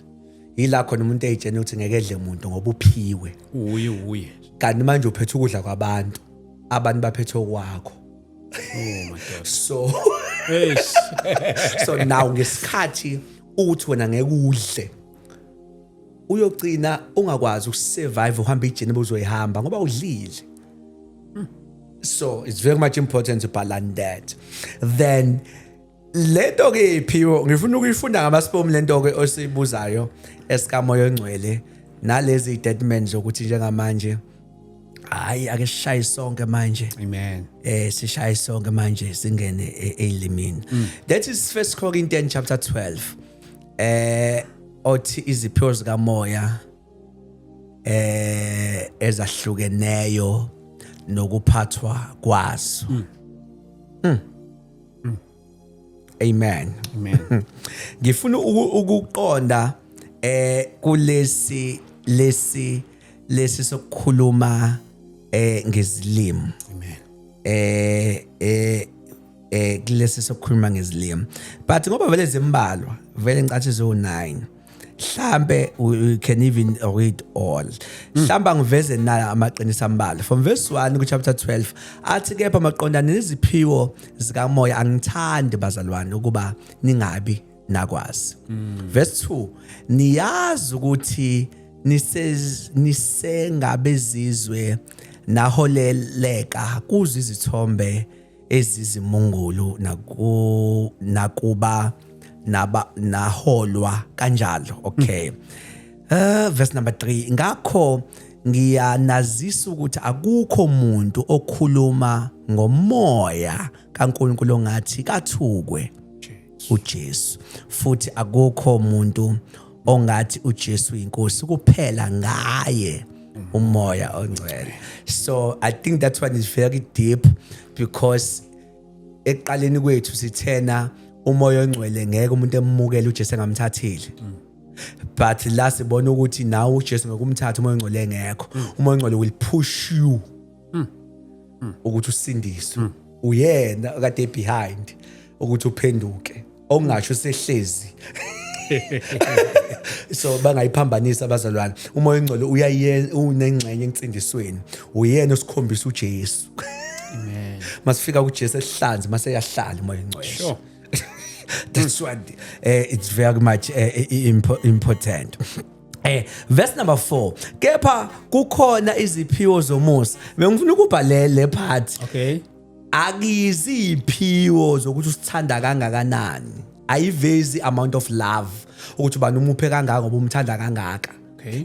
yila khona umuntu eyitshena ukuthi ngeke edle umuntu ngoba uphiwe. Uye uye. Kanti manje uphethe ukudla kwabantu, abantu baphethe okwakho. Oh my God. So Eish. So now ngesikhathi uthi wena ngeke udle, uyogcina ungakwazi ukusurvive, uhamba ijourney obuzoyihamba ngoba udlile. So it's very much important to balance that. Then lento ke iphiwo, ngifuna ukuyifunda ngamasibom lento ke osibuzayo esikaMoya oNgcwele, nalezi statements zokuthi njengamanje, hayi, ake sishaye sonke manje. Amen. Sishaye sonke manje, singene elimini. That is First Corinthians chapter 12, othi iziphiwo zikamoya ezahlukeneyo nokuphathwa kwazo. Amen. Amen. Ngifuna ukuqonda kulesi lesi sokukhuluma ngezilimi. Amen. eh eh Kulesi sokukhuluma ngezilimi, but ngoba vele zimbalwa, vele ngicathi zo 9, mhlambe we can even read all. Mhlambe angiveze nala amaqiniso ambalwa from verse 1 ku chapter 12, athi, "Kepha maqondana neziphiwo zikamoya, angithandi, bazalwane, ukuba ningabi nakwazi." Verse 2, "Niyazi ukuthi nisengabezizwe, naholeleka kuzo izithombe ezizimungulu, nakuba naba naholwa kanjalo." Okay, verse number 3, "Ngakho ngiyanazisa ukuthi akukho umuntu okhuluma ngomoya kaNkulunkulu ongathi kathukwe uJesu, futhi akukho umuntu ongathi uJesu inkosi kuphela ngaye umoya ongcwele." So I think that one is very deep, because ekuqaleni kwethu sithena umoya ongcwele ngeke umuntu emukele uJesu engamthathile, but la sibona ukuthi nawe uJesu ngokumthatha, umoya ongcwele engekho, umoya ongcwele will push you ukuthi usindiswe. Uyena kade behind ukuthi uphenduke, okungasho sehlezi. So bangayiphambanisa abazalwane, umoya ongcwele uyaye unengxenye ensindisweni, uyena osikhombisa uJesu. Amen. Masifika kuJesu esihlanze, mase yahlala umoya ongcwele. That's what it's very much important. Verse number 4, "Kepha kukhona iziphiwo zomusa." Bengifuna ukubhalela le part. Akiziphiwo zokuthi usithanda kangakanani, ayivezi amount of love ukuthi ubani umuphe kangaka ngoba umthanda kangaka.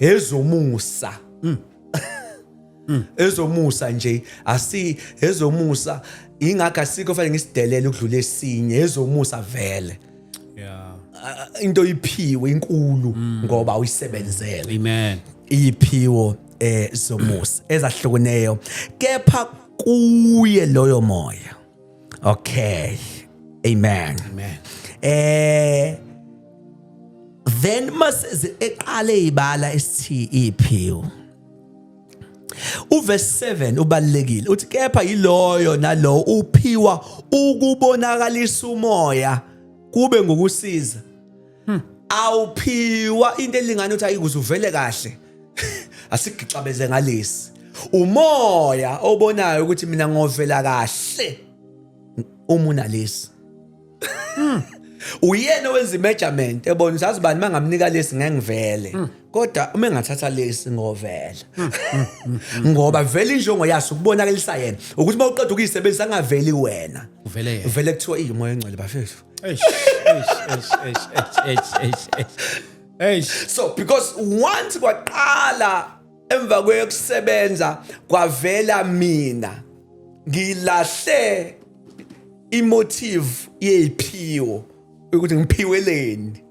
Ezomusa, ezomusa nje, asi ezomusa, ingakho asikho fanele ngisidelele ukudlula esinye, ezomusa vele. Into iphiwe inkulu ngoba uyisebenzele. Amen. Iphiwo zomusa ezahlukeneyo, kepha kuye loyo moya. Okay, amen. Amen. Then mase eqale ibala esithi iphiwo, uverse 7 ubalekile, uthi, "Kepha yiloyo nalowo uphiwa ukubonakalisa umoya kube ngokusiza." Awuphiwa into elingana ukuthi ayikuze uvele kahle, asigixabeze ngalesi. Umoya obonayo ukuthi mina ngovela kahle uma unalesi. Uyena owenza imeasurement, ebona ukuthi azi bani mangamnika lesi ngeke ngivele, kodwa uma engathatha lesi ngovela, ngoba vele injongo yaso ukubonakalisa yena, ukuthi uma uqeda ukuyisebenzisa angaveli wena. Uvele yena. Vele kuthiwa iyimoya engcwele, bafethu. Eish, eish, eish, eish, eish, eish, eish. Eish. So because once kwaqala emva kwekusebenza kwavela mina, ngilahle imotive yephiwo ukuthi ngiphiweleni.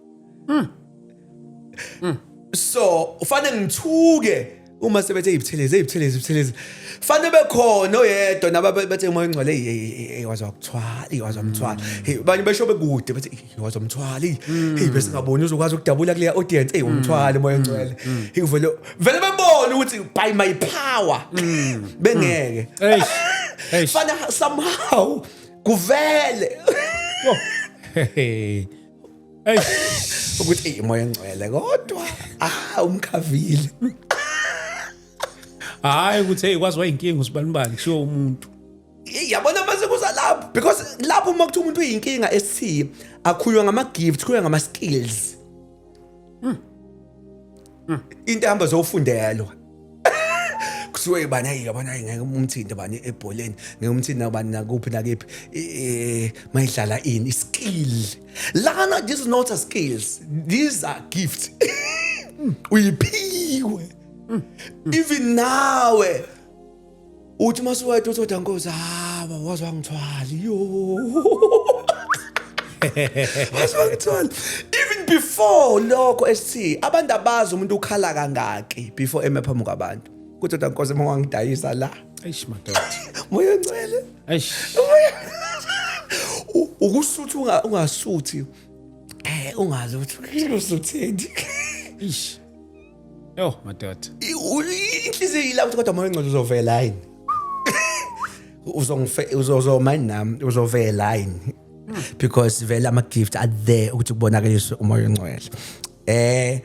So ufanele ngithuke uma sebethe ibuthelezi, ibuthelezi, ibuthelezi, fanele bekhona oyedwa naba bethe umoya ongcwele, hey, hey, waze wakuthwala, hey, waze wamthwala. Hey, banye besho bekude bethi, "Hey, waze wamthwala, hey, hey, bese ngaboni uzokwazi ukudabula kule audience, hey, umthwala umoya ongcwele." Hey, vele vele bebona ukuthi by my power bengeke. Eish. Eish. Fana somehow kuvele Hey. Eish. ukuthi hey, umoya ongcwele, kodwa ah, umkhavile. Hayi ukuthi hey, kwazi wayinkinga usibanibani, kushiwo umuntu. Yabona mase kuza lapho, because lapho uma kuthiwa umuntu uyinkinga, esithi akhulunywa ngama gifts, khulunywa ngama skills, into ehamba zofundelwa. Kusuke bani, hayi, yabona, hayi, ngeke umthinte bani ebholeni, ngeke umthinte nabani, nakuphi nakephi, mayidlala ini skill lana. This is not a skills, these are gifts, uyiphiwe. Even nawe uthi masuwedwa uthi, "Kodwa Nkosi, hawa, waze wangithwala, yo, waze wangithwala." Even before lokho, esithi abantu abazi umuntu ukhala kangaki before eme phambi kwabantu, kuthi, "Kodwa Nkosi, uma wangidayisa la." Eish, madoda. Moya ongcwele. Eish. Ukusutha ungasuthi, ungazi ukuthi usutheni. Eish. Yo, madoda. Inhliziyo ila ukuthi kodwa moya ongcwele uzovela yini? Uzongife uzozoma nami, uzovela yini, because vele ama gift are there ukuthi kubonakaliswe uMoya oNgcwele.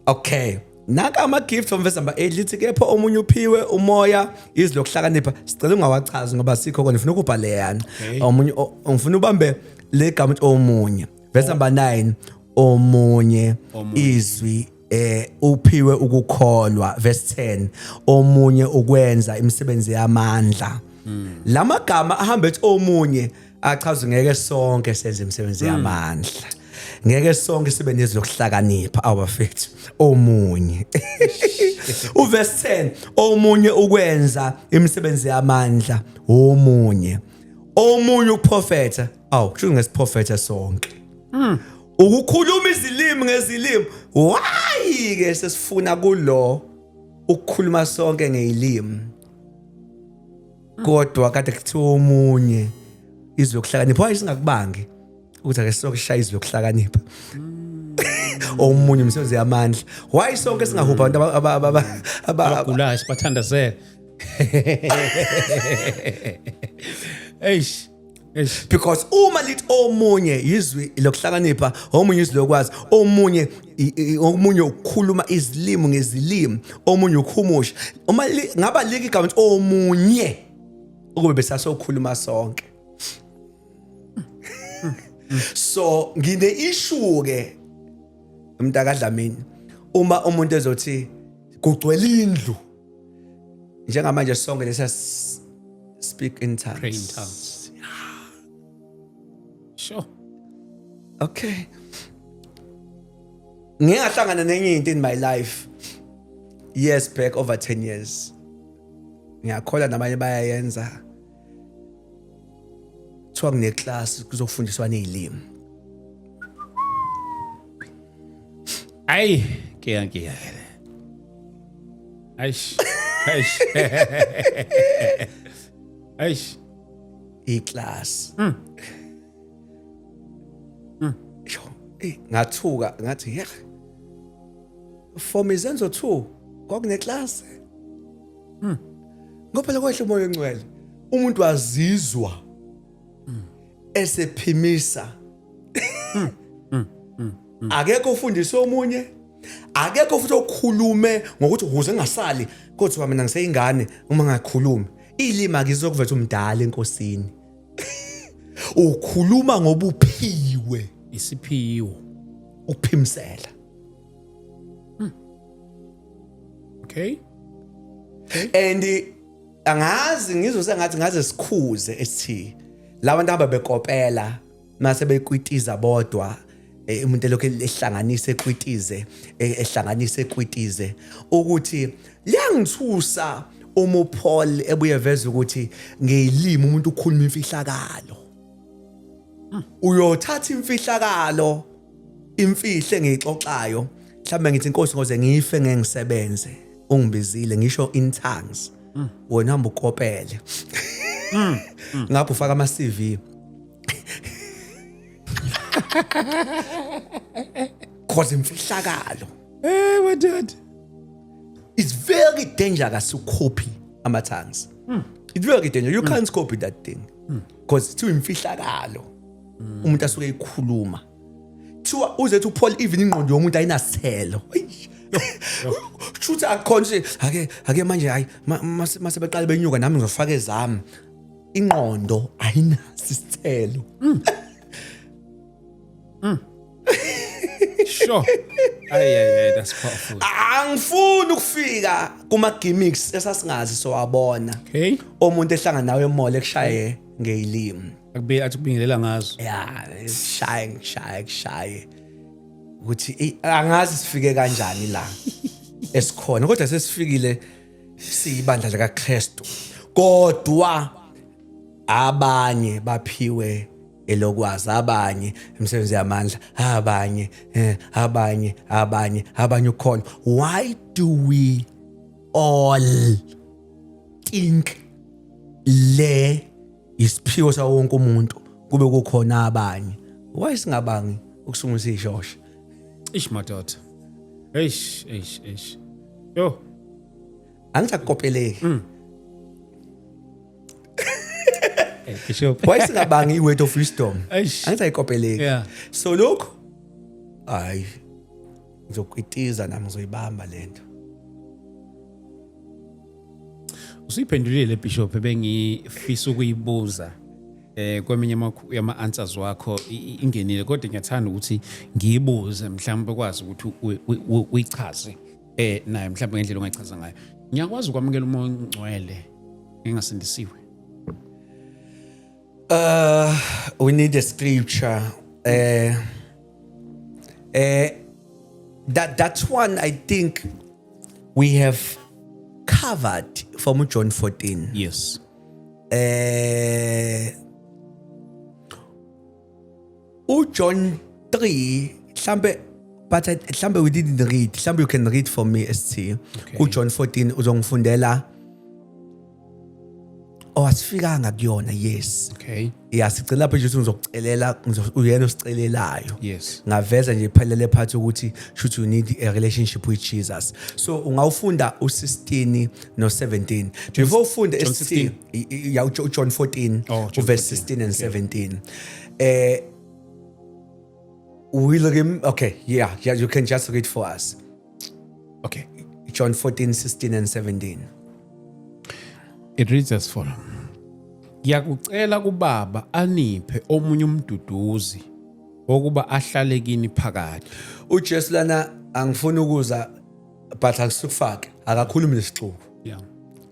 Okay, naka ama gift from verse number 8, lithi kepha omunye uphiwe umoya, izwi lokuhlakanipha. Sicela ungawachazi ngoba sikho kona, ngifuna ukubhale yana. Omunye ngifuna ubambe le gama ukuthi omunye, verse number 9, omunye izwi uphiwe ukukholwa, verse 10, omunye ukwenza imisebenzi yamandla. Lamagama ahamba ethi omunye achaza ngeke sonke senze imisebenzi yamandla, ngeke sonke sibe nezwi lokuhlakanipha, awabafethu. Omunye, uverse 10, omunye ukwenza imisebenzi yamandla, omunye ukuprofetha. Awu, kusho ngesiprofetha sonke, ukukhuluma izilimi ngezilimi. Why ke sesifuna kulo ukukhuluma sonke ngezilimi, kodwa kade kuthiwa omunye izwi lokuhlakanipha? Why singakubangi ukuthi ake sonke sishaya izwi lokuhlakanipha, omunye umsebenzi yamandla? Why sonke singahupha abantu abagulayo sibathandazele? Eish, eish. Because uma lithi omunye izwi lokuhlakanipha, omunye izwi lokwazi, omunye omunye ukukhuluma izilimi ngezilimi, omunye ukhumusha, uma ngaba liki igama ukuthi omunye, ukube besasokhuluma sonke. So ngine issue ke, mntakaDlamini, uma umuntu ezothi kugcwele indlu njengamanje sonke lesa speak in tongues. Pray in tongues. Sure. Okay, ngike ngahlangana nenye into in my life years back, over 10 years. Ngiyakholwa nabanye bayayenza. Kuthiwa kune-class, kuzofundiswa nezilimi. Ayi, kiya kiya. Eish. Eish. Eish. I-class. Yo, ngathuka, ngathi yeah. For Izenzo 2 kwakune class. Ngoba phela kwehla uMoya oNgcwele. Umuntu wazizwa esephimisa. Akekho ufundise omunye, akekho futhi okhulume ngokuthi ukuze ngingasali kodwa mina ngiseyingane uma ngakhulumi. Ilimi akizokuveza umdala enkosini. Ukhuluma ngobuphiwe. Isiphiwo. Ukuphimsela. Okay. And angazi, ngizwe sengathi ngaze sikhuze esithi labantu hamba bekopela mase bekwitiza bodwa, umuntu elokhu ehlanganise ekwitize, ehlanganise ekwitize, ukuthi liyangithusa uma uPaul ebuye veza ukuthi ngeyilimi umuntu ukhuluma imfihlakalo. Uyothatha imfihlakalo, imfihle engiyixoxayo, mhlawumbe ngithi, "Inkosi, ngoze ngife ngeke ngisebenze, ungibizile," ngisho in tongues, wena hamba ukopele ngapho ufaka ama CV, cause imfihlakalo. My dad. It's very dangerous to copy ama tongues. It's very dangerous. You can't copy that thing because it's imfihlakalo umuntu asuke ekhuluma. Thiwa uzethu uPaul, even ingqondo yomuntu ayinasithelo. Shuthi akukhona nje ake manje, hayi, mase beqala benyuka nami ngizofaka ezami. Ingqondo ayinaso isithelo. Sure. Ay ay ay, that's powerful. Angifuni ukufika kuma gimmicks esasingazi sowabona. Umuntu ehlangana nawe emall ekushaye ngeyilimi. Akube athi kubingelela ngazo. Ya, shaye ngishaye kushaye ukuthi angazi sifike kanjani la esikhona, kodwa sesifikile, siyibandla likaKristu, kodwa abanye baphiwe elokwazi, abanye imisebenzi yamandla, abanye abanye ukholo. Why do we all think le isiphiwo sawo wonke umuntu, kube kukhona abanye? Why singabangi ukusungula ishosha? Ish madoda. Eish, eish, eish. Yo. Angithi akukopeleki. Bishop. Why singabangi i-word of wisdom? Eish. Angithi ayikopeleki. So lokhu, hayi, ngizokwitiza nami, ngizoyibamba lento. Usuyiphendulile, Bishop, ebengifisa ukuyibuza kweminye yama answers wakho ingenile, kodwa ngiyathanda ukuthi ngiyibuze, mhlawumbe ukwazi ukuthi uyichaze naye mhlawumbe ngendlela ongayichaza ngayo. Ngiyakwazi ukwamukela uMoya oNgcwele ngingasindisiwe? We need a scripture. That one I think we have covered from John 14. uJohn 3 mhlambe, but mhlambe we didn't read. Mhlambe you can read for me, ST. Okay. uJohn 14 uzongifundela. Oh, asifikanga kuyona, yes. Yeah, sicela lapho nje ukuthi ngizokucelela, uyena osicelelayo. Ngaveza nje iphelele phathi ukuthi should you need a relationship with Jesus. So ungawufunda u16 no17 before ufunde John ST. 16. Ya, uJohn 14. Oh, John Uverse 14. 16 and 17. Will rem okay, yeah, you can just read for us. Okay. John 14 16 and 17. It reads as follow. Ngiyakucela kuBaba aniphe omunye umduduzi wokuba ahlale kini phakade. UJesu lana, angifuni ukuza, but akusukufake, akakhulumi nesixuku.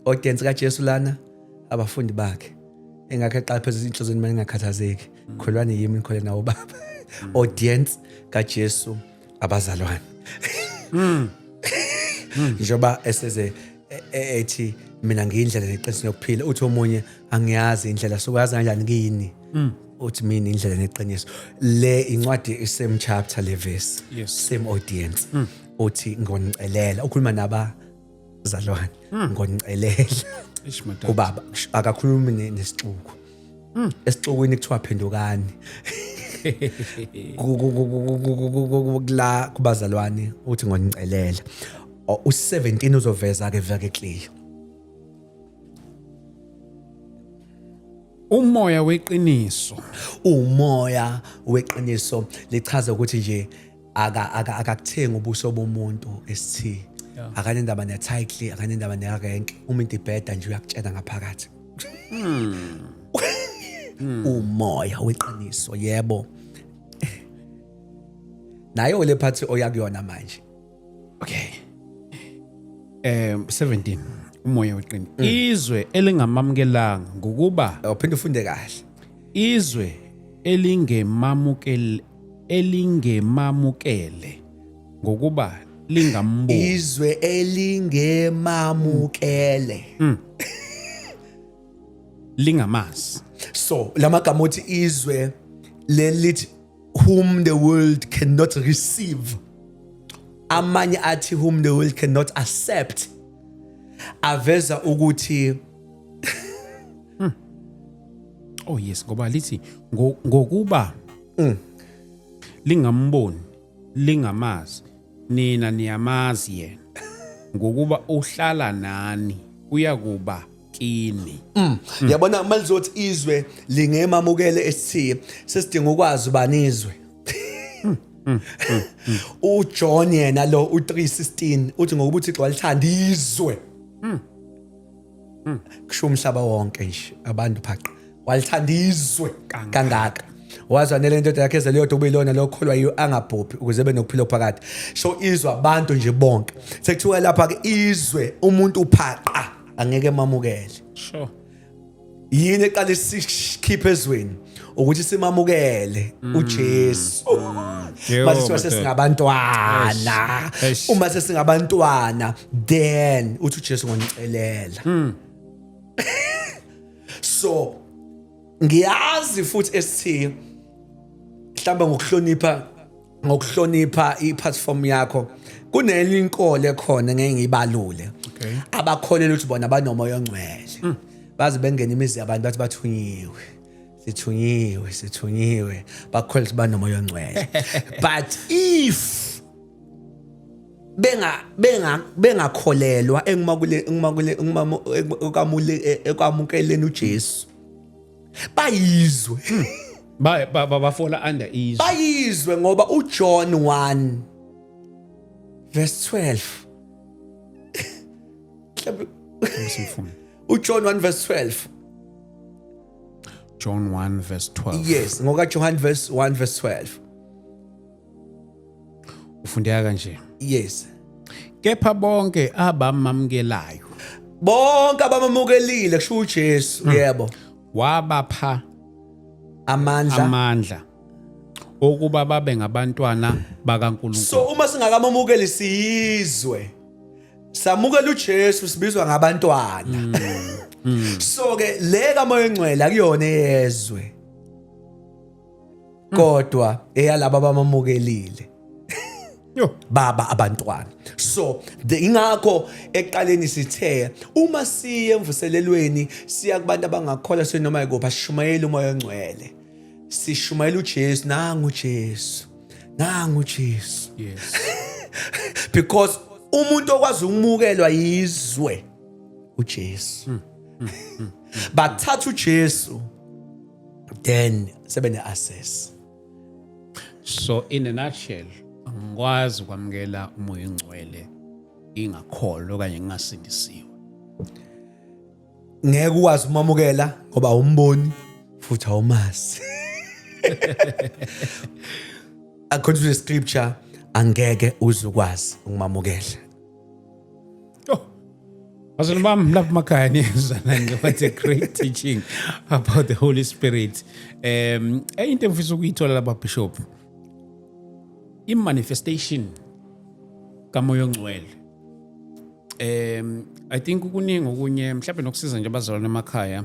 Audience kaJesu lana abafundi bakhe, engakhe eqala phezulu inhliziyo manje, ngakhathazeki, kholwani yimi, nikhole nawo Baba. Audience kaJesu abazalwane, njengoba eseze ethi, "Mina ngiyindlela neqiniso nokuphila." Uthi omunye, "Angiyazi indlela, sokwazi kanjani kini?" Uthi, "Mina indlela neqiniso." Le incwadi i-same chapter, le verse. Same audience. Uthi, "Ngonicelela," ukhuluma nabazalwane, "Ngonicelela Eish, madodana. kubaba." Akakhulumi nesixuku. Esixukwini kuthiwa phendukani. Kula kubazalwane uthi, "Ngonicelela." U17 uzoveza ke very clear. Umoya weqiniso. Umoya weqiniso lichaza ukuthi nje akakuthengi ubuso bomuntu esithi akanendaba ne-title, akanendaba ne-rank. Uma into ibheda nje, uyakutshela ngaphakathi. Umoya weqiniso, yebo, nayo le phathi oya kuyona manje. Okay. 17, umoya weqiniso. Izwe elingamamukelanga ngokuba Uphinde ufunde kahle. Izwe elingemamukele ngokuba lingamboni. Izwe elingemamukele. Lingamazi. So lamagama othi izwe lelithi "whom the world cannot receive", amanye athi "whom the world cannot accept", aveza ukuthi Oh yes, ngoba lithi ngokuba lingamboni, lingamazi, nina niyamazi yena, ngokuba uhlala nani, uyakuba kini. Yabona, malizothi izwe lingemamukele esithi sesidinga ukwazi ubani izwe. uJohn yena lo u3:16 uthi, "Ngokuba uThixo walithanda izwe," kusho umhlaba wonke nje, abantu phaqa, "walithanda izwe kangaka, wazwanela indoda yakhe ezelwe yodwa, ubuyilona lokholwa yiyo angabhubhi, ukuze ebe nokuphila phakade." So izwe abantu nje bonke. Sekuthiwa lapha ke izwe, umuntu uphaqa angeke emamukele. Yini eqale sikhiphe ezweni? Ukuthi simamukele uJesu. Yebo, Mase siwa madoda. sesingabantwana. Eish. Uma sesingabantwana, then uthi uJesu, "Ngonicelela." So ngiyazi futhi esithi mhlawumbe ngokuhlonipha i-platform yakho, kunenye inkolo ekhona, ngeke ngiyibalule, abakholelwa ukuthi bona banomoya ongcwele, baze bengena imizi yabantu bathi bathunyiwe, sithunyiwe, sithunyiwe, bakholelwa ukuthi banomoya ongcwele. But if bengakholelwa engumakule engumakule ekwamukeleni uJesu. Bayizwe. Ba-fall under izwe. Bayizwe ngoba uJohn 1 verse 12, mhlawumbe. Simfuna. uJohn 1 verse 12. John 1 verse 12. Yes, ngoka John verse 1 verse 12. Ufundeka kanje. Yes. Kepha bonke abamamukelayo, Bonke abamukelile, kusho uJesu, yebo, wabapha amandla amandla okuba babe ngabantwana bakaNkulunkulu. So uma singakamamukeli, siyizwe. Samukela uJesu, sibizwa ngabantwana. So ke le kaMoya Engcwele akuyona eyezwe, kodwa eyalabo abamamukelile. Yo. Baba abantwana. So ingakho ekuqaleni sithe uma siye emvuselelweni, siya kubantu abangakholwa, sinoma ikuphi, asishumayeli uMoya Ongcwele, sishumayela uJesu. Nangu uJesu, nangu uJesu. Because umuntu okwazi ukumukelwa yizwe uJesu. Bathatha uJesu, then sebene access. So in a nutshell, angikwazi ukwamukela uMoya Ongcwele ingakholwa okanye ngingasindisiwe. Ngeke ukwazi umamukela ngoba awumboni futhi awumazi. According to the scripture, angeke uze ukwazi ukumamukela. Oh. Bazalwane bami lapha emakhaya, niyezwana nje. What a great teaching about the Holy Spirit. Into engifisa ukuyithola lapha, Bishop. I-manifestation kaMoya Ongcwele. I think kuningi okunye mhlawumbe nokusiza nje abazalwane emakhaya.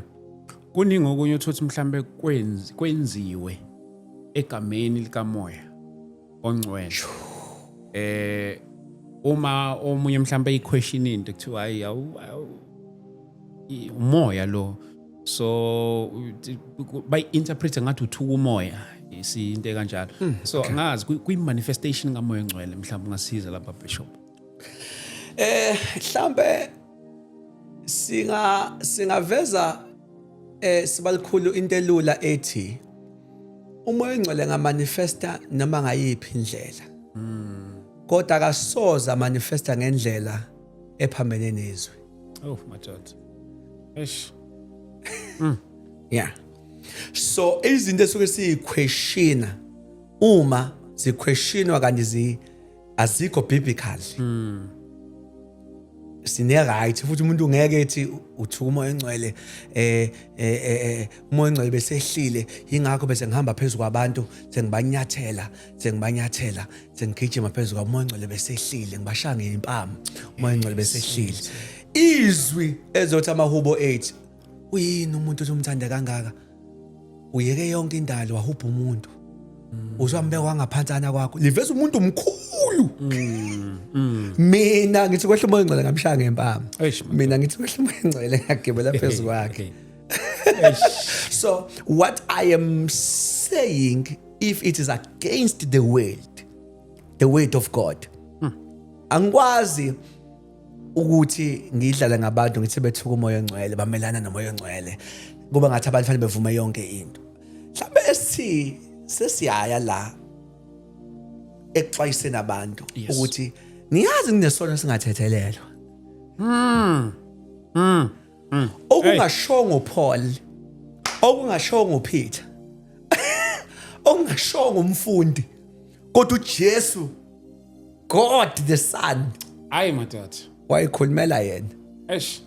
Kuningi okunye uthothi mhlawumbe kwenziwe egameni likaMoya Ongcwele. Uma omunye mhlawumbe i-question into kuthiwa hayi, umoya lo, so bayi-interpret ngathi uthuka umoya, into kanjalo. So angazi kwi-manifestation kaMoya Ongcwele, mhlawumbe ungasiza lapha, Bishop. Mhlambe singaveza sibalikhulu into elula ethi uMoya Ongcwele ngamanifesta noma ngayiphi indlela, kodwa akasoza manifesta ngendlela ephambene nezwi. Oh madoda, eish. Yeah, so izinto esuke siyiquestiona, uma ziquestionwa kanti azikho biblical, sine right futhi. Umuntu ngeke ethi uthuka uMoya Ongcwele, uMoya Ongcwele besehlile, ingakho bese ngihamba phezulu kwabantu, sengibanyathela, sengigijima phezulu kwamoya ongcwele besehlile, ngibashaya ngeimpama, uMoya Ongcwele besehlile. Izwi ezothi amahubo 8, uyini umuntu othi umthande kangaka, uyeke yonke indalo wahubha umuntu, uzwambeka wangaphansana kwakho, liveza umuntu mkhulu. Mina ngithi kwehla uMoya Ongcwele, ngamshaya ngempama. Eish, Mina ngithi kwehla uMoya Ongcwele, ngiyagibela phezu kwakhe. So what I am saying, if it is against the word of God, angikwazi ukuthi ngidlale ngabantu ngithi bethuka uMoya Ongcwele, bamelana noMoya Ongcwele, kuba ngathi abantu fanele bevume yonke into. Mhlawumbe esithi sesiyaya la ekuxwayiseni abantu ukuthi niyazi kunesono singathethelelwa. Okungashongo Paul, okungashongo Peter, okungashongo umfundi, kodwa uJesu, God the Son, Hayi madoda. wayikhulumela yena. Eish.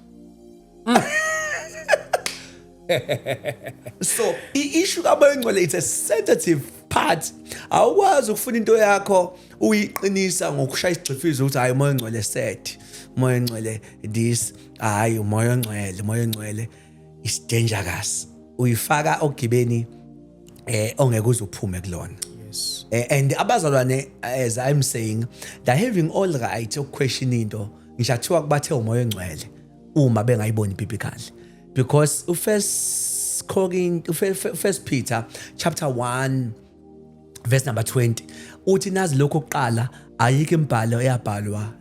So i-issue kaMoya Ongcwele, it's a sensitive part. Awukwazi ukufuna into yakho uyiqinisa ngokushaya isigxifizo ukuthi hayi, uMoya Ongcwele said, uMoya Ongcwele this, hayi, uMoya Ongcwele, uMoya Ongcwele is dangerous. Uyifaka ogibeni ongeke uze uphume kulona. And abazalwane, as I'm saying, they're having all right ukuquestion into ngisho athiwa kubathe uMoya Ongcwele, uma bengayiboni biblically, because uFirst Corinth, First Peter chapter 1 verse number 20 uthi nazi lokho kuqala, ayikho imibhalo eyabhalwa,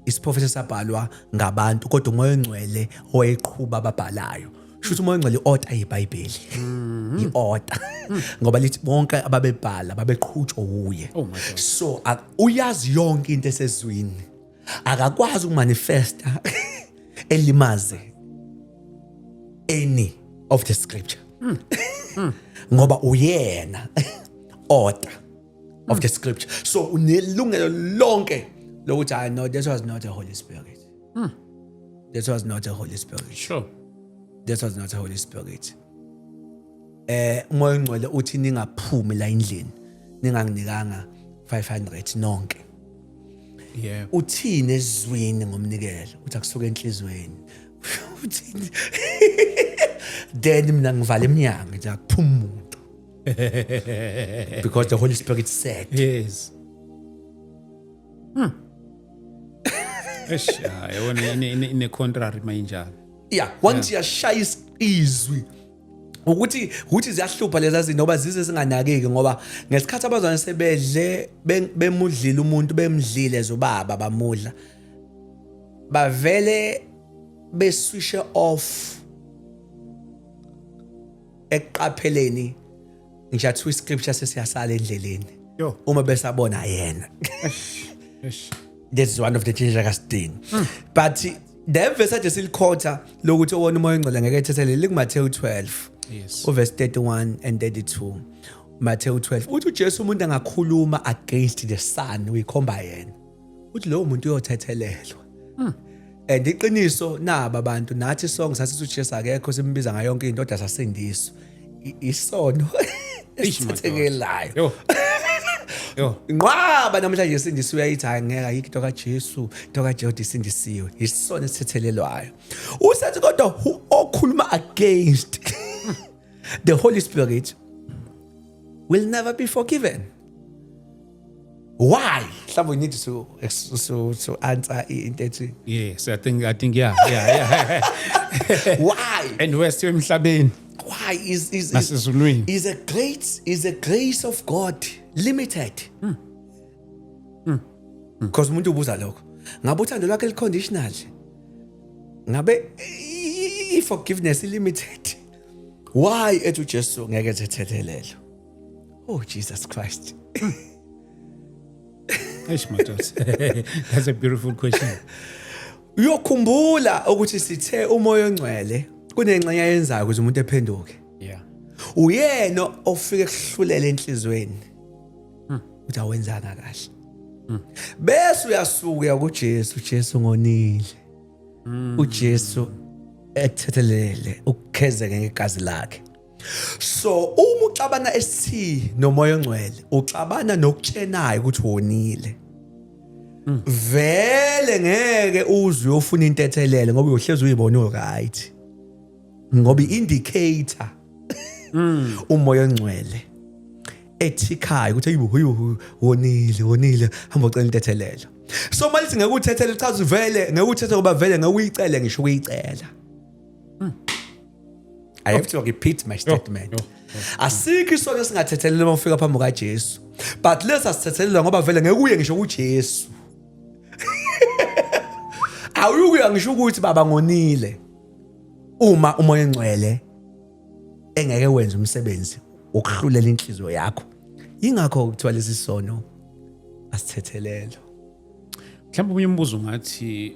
isiprofethi sabhalwa ngabantu, kodwa uMoya Ongcwele owayeqhuba ababhalayo. Shuthi umoya ongcwele i-order yeBhayibheli, i-order, ngoba lithi bonke ababebhala babeqhutshwa wuye. Oh my God. So uyazi yonke into esezwini, akakwazi ukumanifesta elimaze any of the scripture ngoba uyena author of the scripture. So unelungelo lonke lokuthi, "I know this was not a Holy Spirit. This was not a Holy Spirit. This was not a Holy Spirit." Umoya ongcwele uthi ningaphumi la endlini ninganginikanga 500 nonke. Uthini ezwini ngomnikelo? Uthi akusuke enhlizweni. Uthini? Then mina ngivala iminyango, ngithi akuphuma umuntu because the Holy Spirit said. Yes. Eish, yabona ine contrary mayinjalo. Yeah, once yashaya izwi ukuthi ziyahlupha lezi zinto ngoba zize zinganakeki, ngoba ngesikhathi abazwane sebedle bemudlile umuntu, bemdlile zobaba, bamudla, bavele beswishe off ekuqapheleni ngisho athi scripture sesiyasala endleleni uma besabona yena. This is one of the dangerous thing, but the verse ade silikhotha lokuthi owona umoya ongcwele ngeke ethethelele likuMathewu 12 uverse 31 and 32. Matthew 12 uthi uJesu umuntu angakhuluma against the Son, uyikhomba yena, uthi lowo muntu uyothethelelwa. And iqiniso naba abantu nathi sonke sasithi uJesu akekho, simbiza ngayo yonke into, kodwa sasindiswa. Isono Eish, madoda. esithethekelayo. Yo. Yo. Nqwaba namhlanje isindisiwe, uyayithi, "Hayi, ngeke, ayikho into kaJesu, into kaJesu isindisiwe." Isona esithethelelwayo. Usethi kodwa okhuluma against the Holy Spirit will never be forgiven. Why? Mhlawumbe we need to answer into ethi Yes, I think yeah. Why? And we're still emhlabeni Why is nasezulwini. Is a grace of God limited? Because umuntu ubuza lokho, ngabe uthando lwakhe liconditional? Ngabe i-forgiveness limited? Why ethi uJesu ngeke ethethelelo? Oh Jesus Christ. Eish madoda. That's a beautiful question. Uyokhumbula ukuthi sithe umoya ongcwele kunengxenye ayenzayo ukuze umuntu ephenduke. Uyena ofike kuhlulela enhlizweni uthi awenzanga kahle, bese uyasuka kuJesu, "Jesu, ngonile." uJesu ekuthethelele, ukukhezeke ngegazi lakhe. So uma uxabana esithi nomoya ongcwele, uxabana nokutshenayo ukuthi wonile vele, ngeke uzwe uyofuna intethelelo ngoba uyohlezi uyibona uright, ngoba i-indicator umoya ongcwele ethikhayo ukuthi ayibo, hayibo, wonile, wonile, hamba ucela intethelelo. So malithi ngeke uthethele, chaza vele ngeke uthethe ngoba vele ngeke uyicele ngisho ukuyicela. I have to repeat my statement. Yo, Asikho isono esingathethelelwa uma ufika phambi kukaJesu, but lesi asithethelelwa ngoba vele ngeke uye ngisho kuJesu. Awuyukuya ngisho ukuthi, "Baba, ngonile," uma umoya ongcwele engeke wenze umsebenzi wokuhlulela inhliziyo yakho. Ingakho kuthiwa lesi sono asithethelelo. Mhlawumbe omunye umbuzo ngathi,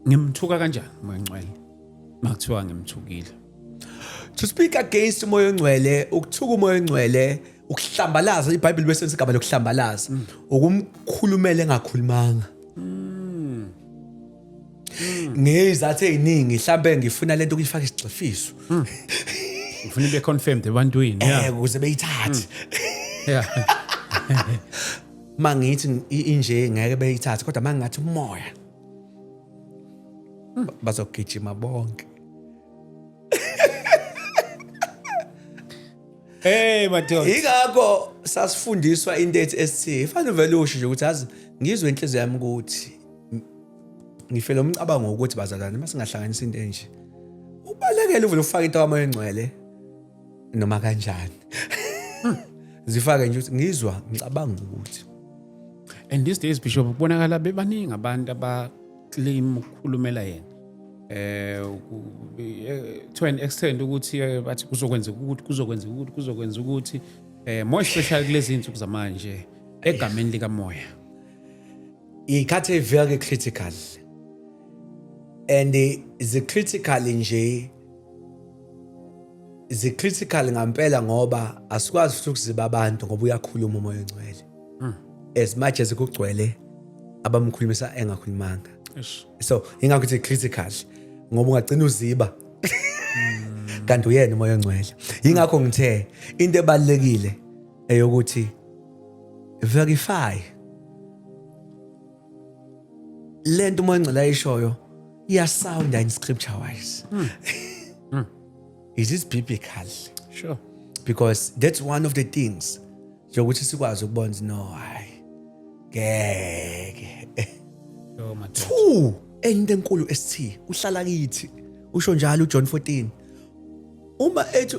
ngimthuka kanjani umoya ongcwele? Makuthiwa ngimthukile. To speak against umoya ongcwele, ukuthuka umoya ongcwele, ukuhlambalaza. IBhayibheli bese igama lokuhlambalaza ukumkhulumela engakhulumanga ngezathu eziningi. Mhlambe ngifuna lento ukuyifaka isigxifiso. Ngifuna ibe confirmed ebantwini. Ukuze beyithathe. Mangithi inje ngeke beyithathe, kodwa mangingathi umoya, bazogijima bonke. Hey madoda. Ingakho sasifundiswa into ethi esithi fanele vele usho nje ukuthi, "Yazi, ngizwe inhliziyo yami ukuthi ngifele umcabango ukuthi bazalwane masingahlanganisa into enje." Ubalekele uvele ufake into kamoya engcwele noma kanjani, zifake nje ukuthi ngizwa ngicabanga ukuthi. And these days, Bishop, kubonakala bebaningi abantu aba claim ukukhulumela yena. To an extent ukuthi bathi kuzokwenzeka ukuthi, kuzokwenzeka ukuthi, kuzokwenza ukuthi, more especially kulezi insuku zamanje, egameni likamoya. Iy'khathi very critical and zi-critical nje, zi-critical ngampela, ngoba asikwazi futhi ukuziba abantu, ngoba uyakhuluma uMoya oNgcwele as much as kugcwele abamkhulumisa engakhulumanga. So ingakho ithi critical, ngoba ungagcina uziba kanti uyena uMoya oNgcwele. Ingakho ngithe into ebalulekile eyokuthi verify lento uMoya oNgcwele ayishoyo, iyasounda in scripture wise, is this biblical? Because that's one of the things nje sikwazi ukubona ukuthi no, hayi, ngeke. Oh madoda. Two, enye into enkulu esithi uhlala kithi, usho njalo uJohn 14 uma ethi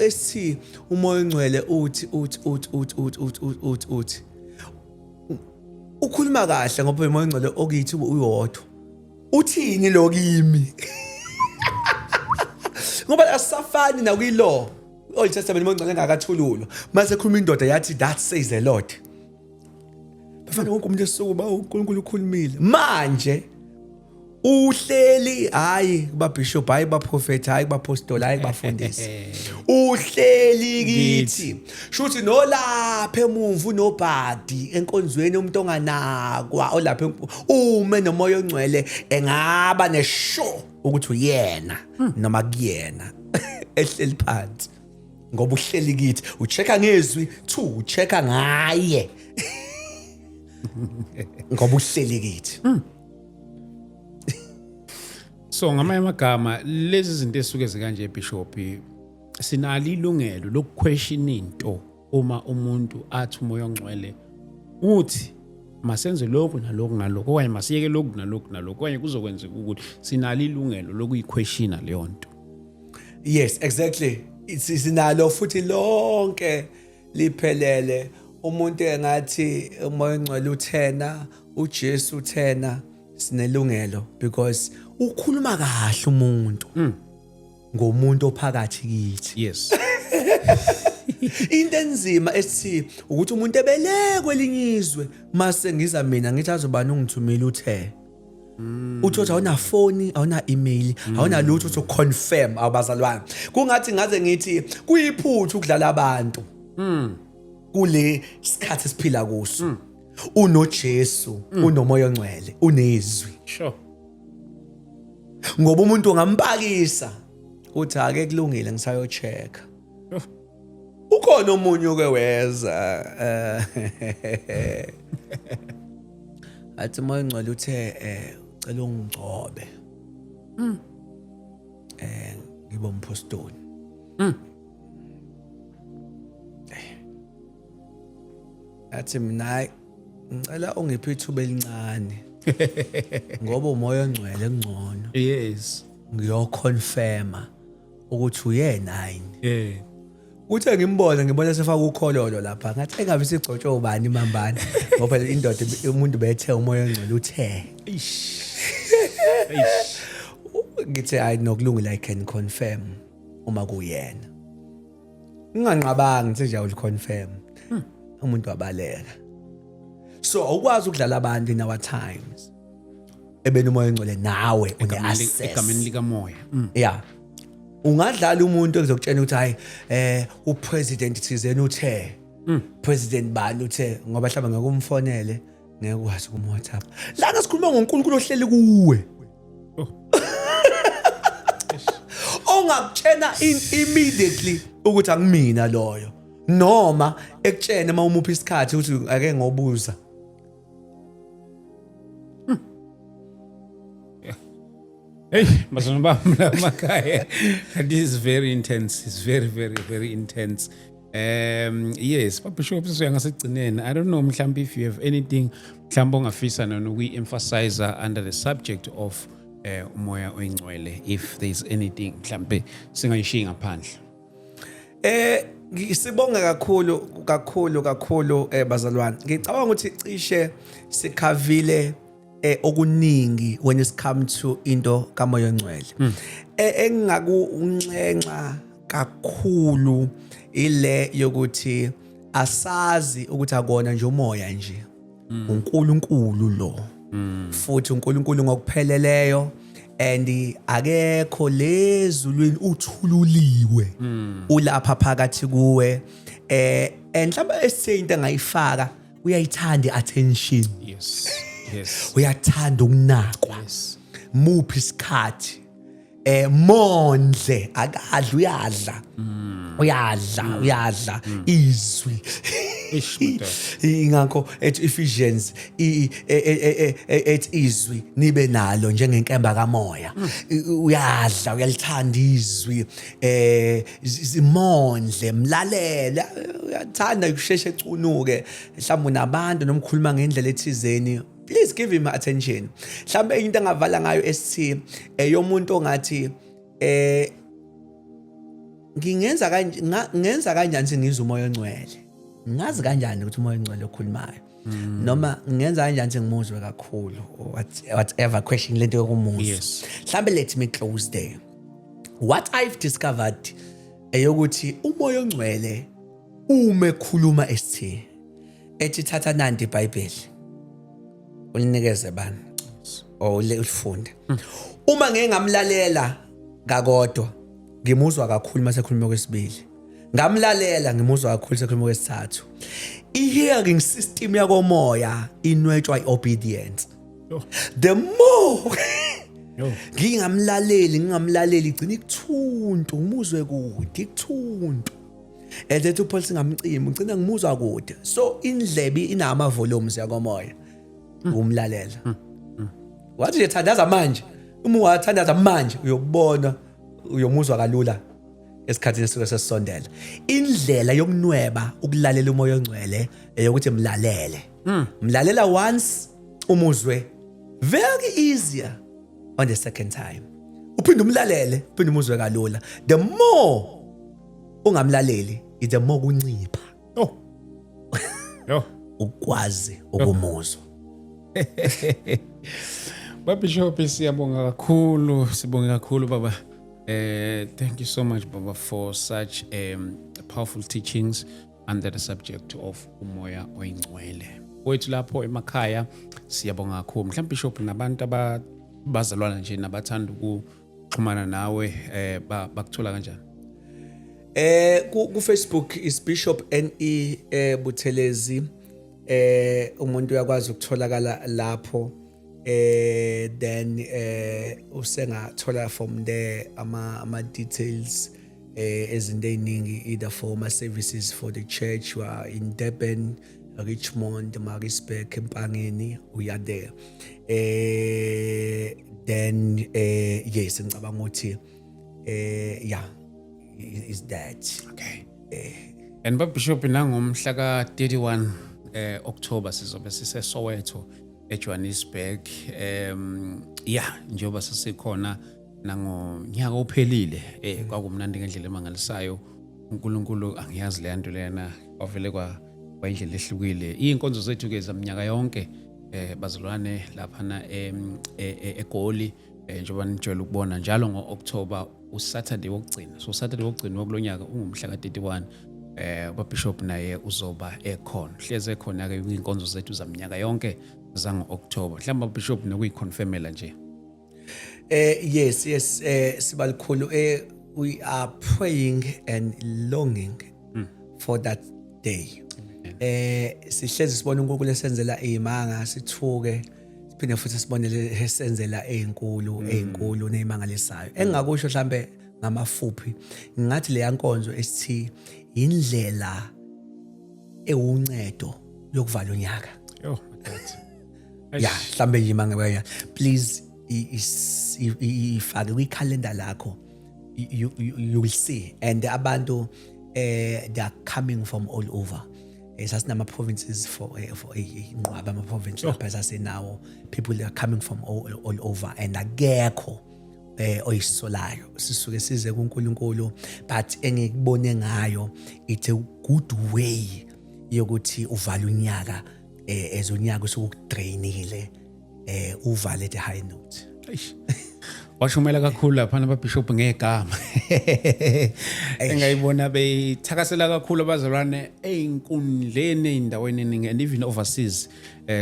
esithi uMoya oNgcwele uthi uthi uthi uthi uthi uthi uthi uthi uthi ukhuluma kahle, ngoba uMoya oNgcwele okithi uyodwa. Uthini lo kimi? Ngoba asafani nakwi-law, Old Testament, uMoya oNgcwele engakathululwa, mase khuluma indoda yathi, "That says the Lord." Bafana, wonke umuntu esuku uNkulunkulu ukhulumile manje, uhleli hayi kubabishop, hayi kubaprofeti, hayi kubapostoli, hayi kubafundisi, uhleli kithi. Shuthi nolapha emumva unobhadi enkonzweni, umuntu onganakwa olapha ume noMoya oNgcwele, engaba nesho ukuthi uyena noma kuyena ehleli phansi, ngoba uhleli kithi. Uchecka ngezwi, two, uchecka ngaye ngoba uhleli kithi. So ngamanye amagama, lezi zinto esuke zikanje, Bishop, sinalo ilungelo lokuquestion into uma umuntu athi uMoya oNgcwele uthi masenze lokhu nalokhu nalokhu, okanye masiyeke lokhu nalokhu nalokhu, okanye kuzokwenzeka ukuthi, sinalo ilungelo lokuyiquestiona leyo nto? Yes, exactly. Sinalo futhi lonke liphelele. Umuntu engathi uMoya oNgcwele uthena, uJesu uthena, sinelungelo, because ukhuluma kahle umuntu ngomuntu ophakathi kithi. Into enzima esithi ukuthi umuntu ebelekwe elinye izwe, mase ngiza mina ngithi azobani ungithumile, uthe uthi awuna phone, awuna email, awuna lutho to confirm. Abazalwane, kungathi ngaze ngithi kuyiphutha ukudlala abantu kule sikhathi esiphila kuso. UnoJesu, unoMoya oNgcwele, unezwi. Ngoba umuntu ungampakisa uthi ake kulungile, ngisayocheck. Ukhona omunye uke weza athi uMoya oNgcwele uthe ucela ungigcobe ngibe umpostoli. Athi mina, "Hayi, ngicela ungiphe ithuba elincane, ngoba uMoya oNgcwele kungcono ngiyoconfirma ukuthi uyena yini." Kuthe ngimbona, ngibona sefaka ukhololo lapha, ngathi engabe sigcotshwe ubani imambane, ngoba phela indoda, umuntu bethe uMoya oNgcwele uthe. Eish. Eish. Ngithi hayi, nokulungile, I can confirm uma kuyena. Nginganqabanga, ngithi nje I will confirm. Umuntu wabaleka. So awukwazi ukudlala abantu in our times ebeni uMoya oNgcwele nawe une access egameni likamoya. Yeah, ungadlala umuntu ekuzokutshela ukuthi hayi, upresident thizeni uthe, president bani uthe, ngoba mhlawumbe ngeke umfonele, ngeke ukwazi kum WhatsApp. Lana sikhuluma ngoNkulunkulu ohleli kuwe ongakutshena immediately ukuthi angimina loyo, noma ekutshene uma umupha isikhathi ukuthi ake ngobuza. Hey, bazalwane bami la emakhaya. This is very intense. It's very, very, very intense. Yes, Papa Bishop, sizoya ngasekugcineni. I don't know mhlambi if you have anything mhlambi ongafisa nona ukuyi-emphasize under the subject of uMoya oNgcwele, if there is anything mhlambe singayishiyi ngaphandle. Sibonge kakhulu kakhulu kakhulu, bazalwane. Ngicabanga ukuthi cishe sikhavile. Okuningi when it's come to into kaMoya oNgcwele. Engingakunxenxa kakhulu ile yokuthi asazi ukuthi akona nje umoya nje, uNkulunkulu lo, futhi uNkulunkulu ngokupheleleyo, and akekho lezulwini, uthululiwe, ulapha phakathi kuwe. And mhlawumbe esithe into engayifaka, uyayithanda i-attention. Uyathanda ukunakwa. Muphi isikhathi, mondle. Akadli, uyadla, uyadla, uyadla izwi. Ish, madoda. Ingakho ethi Ephesians ethi izwi nibe nalo njengenkemba kamoya. Uyadla, uyalithanda izwi. Zimondle, mlalele. Uyathanda ukusheshe ecunuke mhlawumbe nabantu noma ukhuluma ngendlela ethizeni. Please give him attention. Mhlawumbe enye into engavala ngayo esithi eyomuntu ongathi ngingenza kanje, ngenza kanjani sengizwa uMoya oNgcwele, ngazi kanjani ukuthi uMoya oNgcwele okhulumayo, noma ngenza kanjani sengimuzwe kakhulu, or whatever question lento yokumuzwa. Mhlambe let me close there. What I've discovered eyokuthi uMoya oNgcwele uma ekhuluma esithi ethi thatha nanti iBhayibheli ulinikeze bani or ulifunde, uma ngeke ngamlalela kakodwa, ngimuzwa kakhulu mase khuluma kwesibili. Ngamlalela, ngimuzwa kakhulu sekhuluma kwesithathu. I-hearing system yakomoya inwetshwa i-obedience. The more ngingamlaleli, ngingamlaleli, igcina ikuthuntu, ngimuzwe kude, ikuthuntu. And ethi uPaul singamcimi, ngicina ngimuzwa kude. So indlebe inama volumes yakomoya. Umlalela wathi nje thandaza manje, uma ungathandaza manje uyokubona, uyomuzwa kalula esikhathini esuke sesisondela. Indlela yokunweba ukulalela uMoya oNgcwele eyokuthi mlalele, mlalela once, umuzwe very easier on the second time. Uphinde umlalele, uphinde umuzwe kalula. The more ungamlaleli, the more kuncipha Oh. Yo. ukwazi ukumuzwa. Baba Bishop, siyabonga kakhulu, sibonge kakhulu, baba. Thank you so much, baba, for such powerful teachings under the subject of uMoya oyiNgcwele. Wethu lapho emakhaya, siyabonga kakhulu. Mhlawumbe, Bishop, nabantu abazalwana nje nabathanda ukuxhumana nawe, bakuthola kanjani? Ku Facebook is Bishop NE Buthelezi. Umuntu uyakwazi ukutholakala lapho. Then usengathola from there ama details ezinto eziningi, either for my services for the church. We are in Durban, Richmond, Maritzburg, Empangeni, we are there. Then yes, ngicabanga ukuthi yeah, is that. Okay. And Baba Bishop, nangomhla ka 31 October sizobe sise Soweto, eJohannesburg. Yeah, njengoba sesikhona nangonyaka ophelile, kwakumnandi ngendlela emangalisayo. uNkulunkulu, angiyazi le nto lena, wavele kwa kwayindlela ehlukile. Iy'nkonzo zethu ke zaminyaka yonke, bazalwane, laphana eGoli, njengoba nijwayele ukubona njalo ngo-October, uSaturday wokugcina. So Saturday wokugcina wakulonyaka ungumhla ka-31. Bishop naye uzoba ekhona, hleze ekhona ke kwinkonzo zethu zaminyaka yonke zango-October. Mhlawumbe, Bishop, nokuyiconfirmela nje. Yes, sibalikhulu, we are praying and longing for that day. Sihlezi sibona uNkulunkulu esenzela izimanga, sithuke, siphinde futhi sibonele esenzela ezinkulu, ezinkulu nezimangalisayo. Engingakusho mhlambe ngamafuphi, ngathi leya nkonzo esithi indlela ewuncedo yokuvala unyaka. Yo, madoda. Ya, mhlambe nje mangabe, please ifake kwikhalenda lakho. You will see. And abantu they are coming from all over. Sasinama provinces for inqwaba ama provinces lapha sasenawo. People are coming from all over and akekho oyisolayo. Sisuke size kuNkulunkulu, but engikubone ngayo, it's a good way yokuthi uvale unyaka, ezonyaka usukudrainile. Uvale at a high note. Eish. Washumela kakhulu lapha nababishop ngegama. Engayibona beyithakasela kakhulu abazalwane einkundleni, eindaweni eningi and even overseas.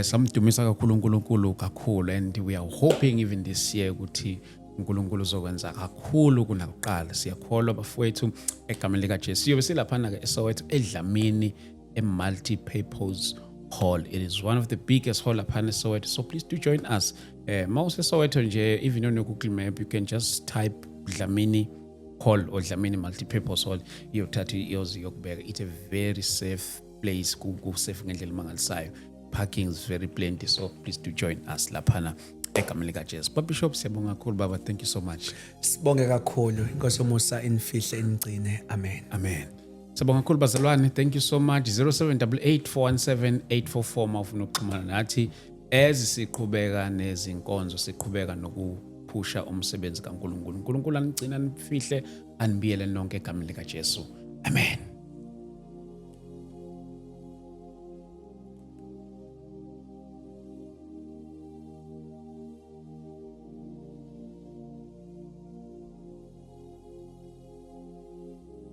Samdumisa kakhulu uNkulunkulu kakhulu, and we are hoping even this year ukuthi uNkulunkulu uzokwenza kakhulu kunakuqala. Siyakholwa, bafowethu, egameni lika Jesu. Siyobe silaphana ke eSoweto, eDlamini, e-Multi-Purpose Hall. It is one of the biggest hall laphana eSoweto. So please do join us. MawuseSoweto nje, even on your Google Map, you can just type Dlamini Hall or Dlamini Multi-Purpose Hall. Iyothatha iyoze iyokubeka. It's a very safe place. Ku safe ngendlela emangalisayo. Parking is very plenty. So please do join us laphana egameni lika Jesu. Baba Bishop, siyabonga kakhulu, baba. Thank you so much. Sibonge kakhulu. Inkosi yomusa inifihle, inigcine. Amen. Amen. Siyabonga kakhulu, bazalwane. Thank you so much. 0788 417 844 mawufuna ukuxhumana nathi as siqhubeka nezinkonzo, siqhubeka nokuphusha umsebenzi kaNkulunkulu. uNkulunkulu anigcina, nifihle, anibiyele nonke egameni lika Jesu. Amen.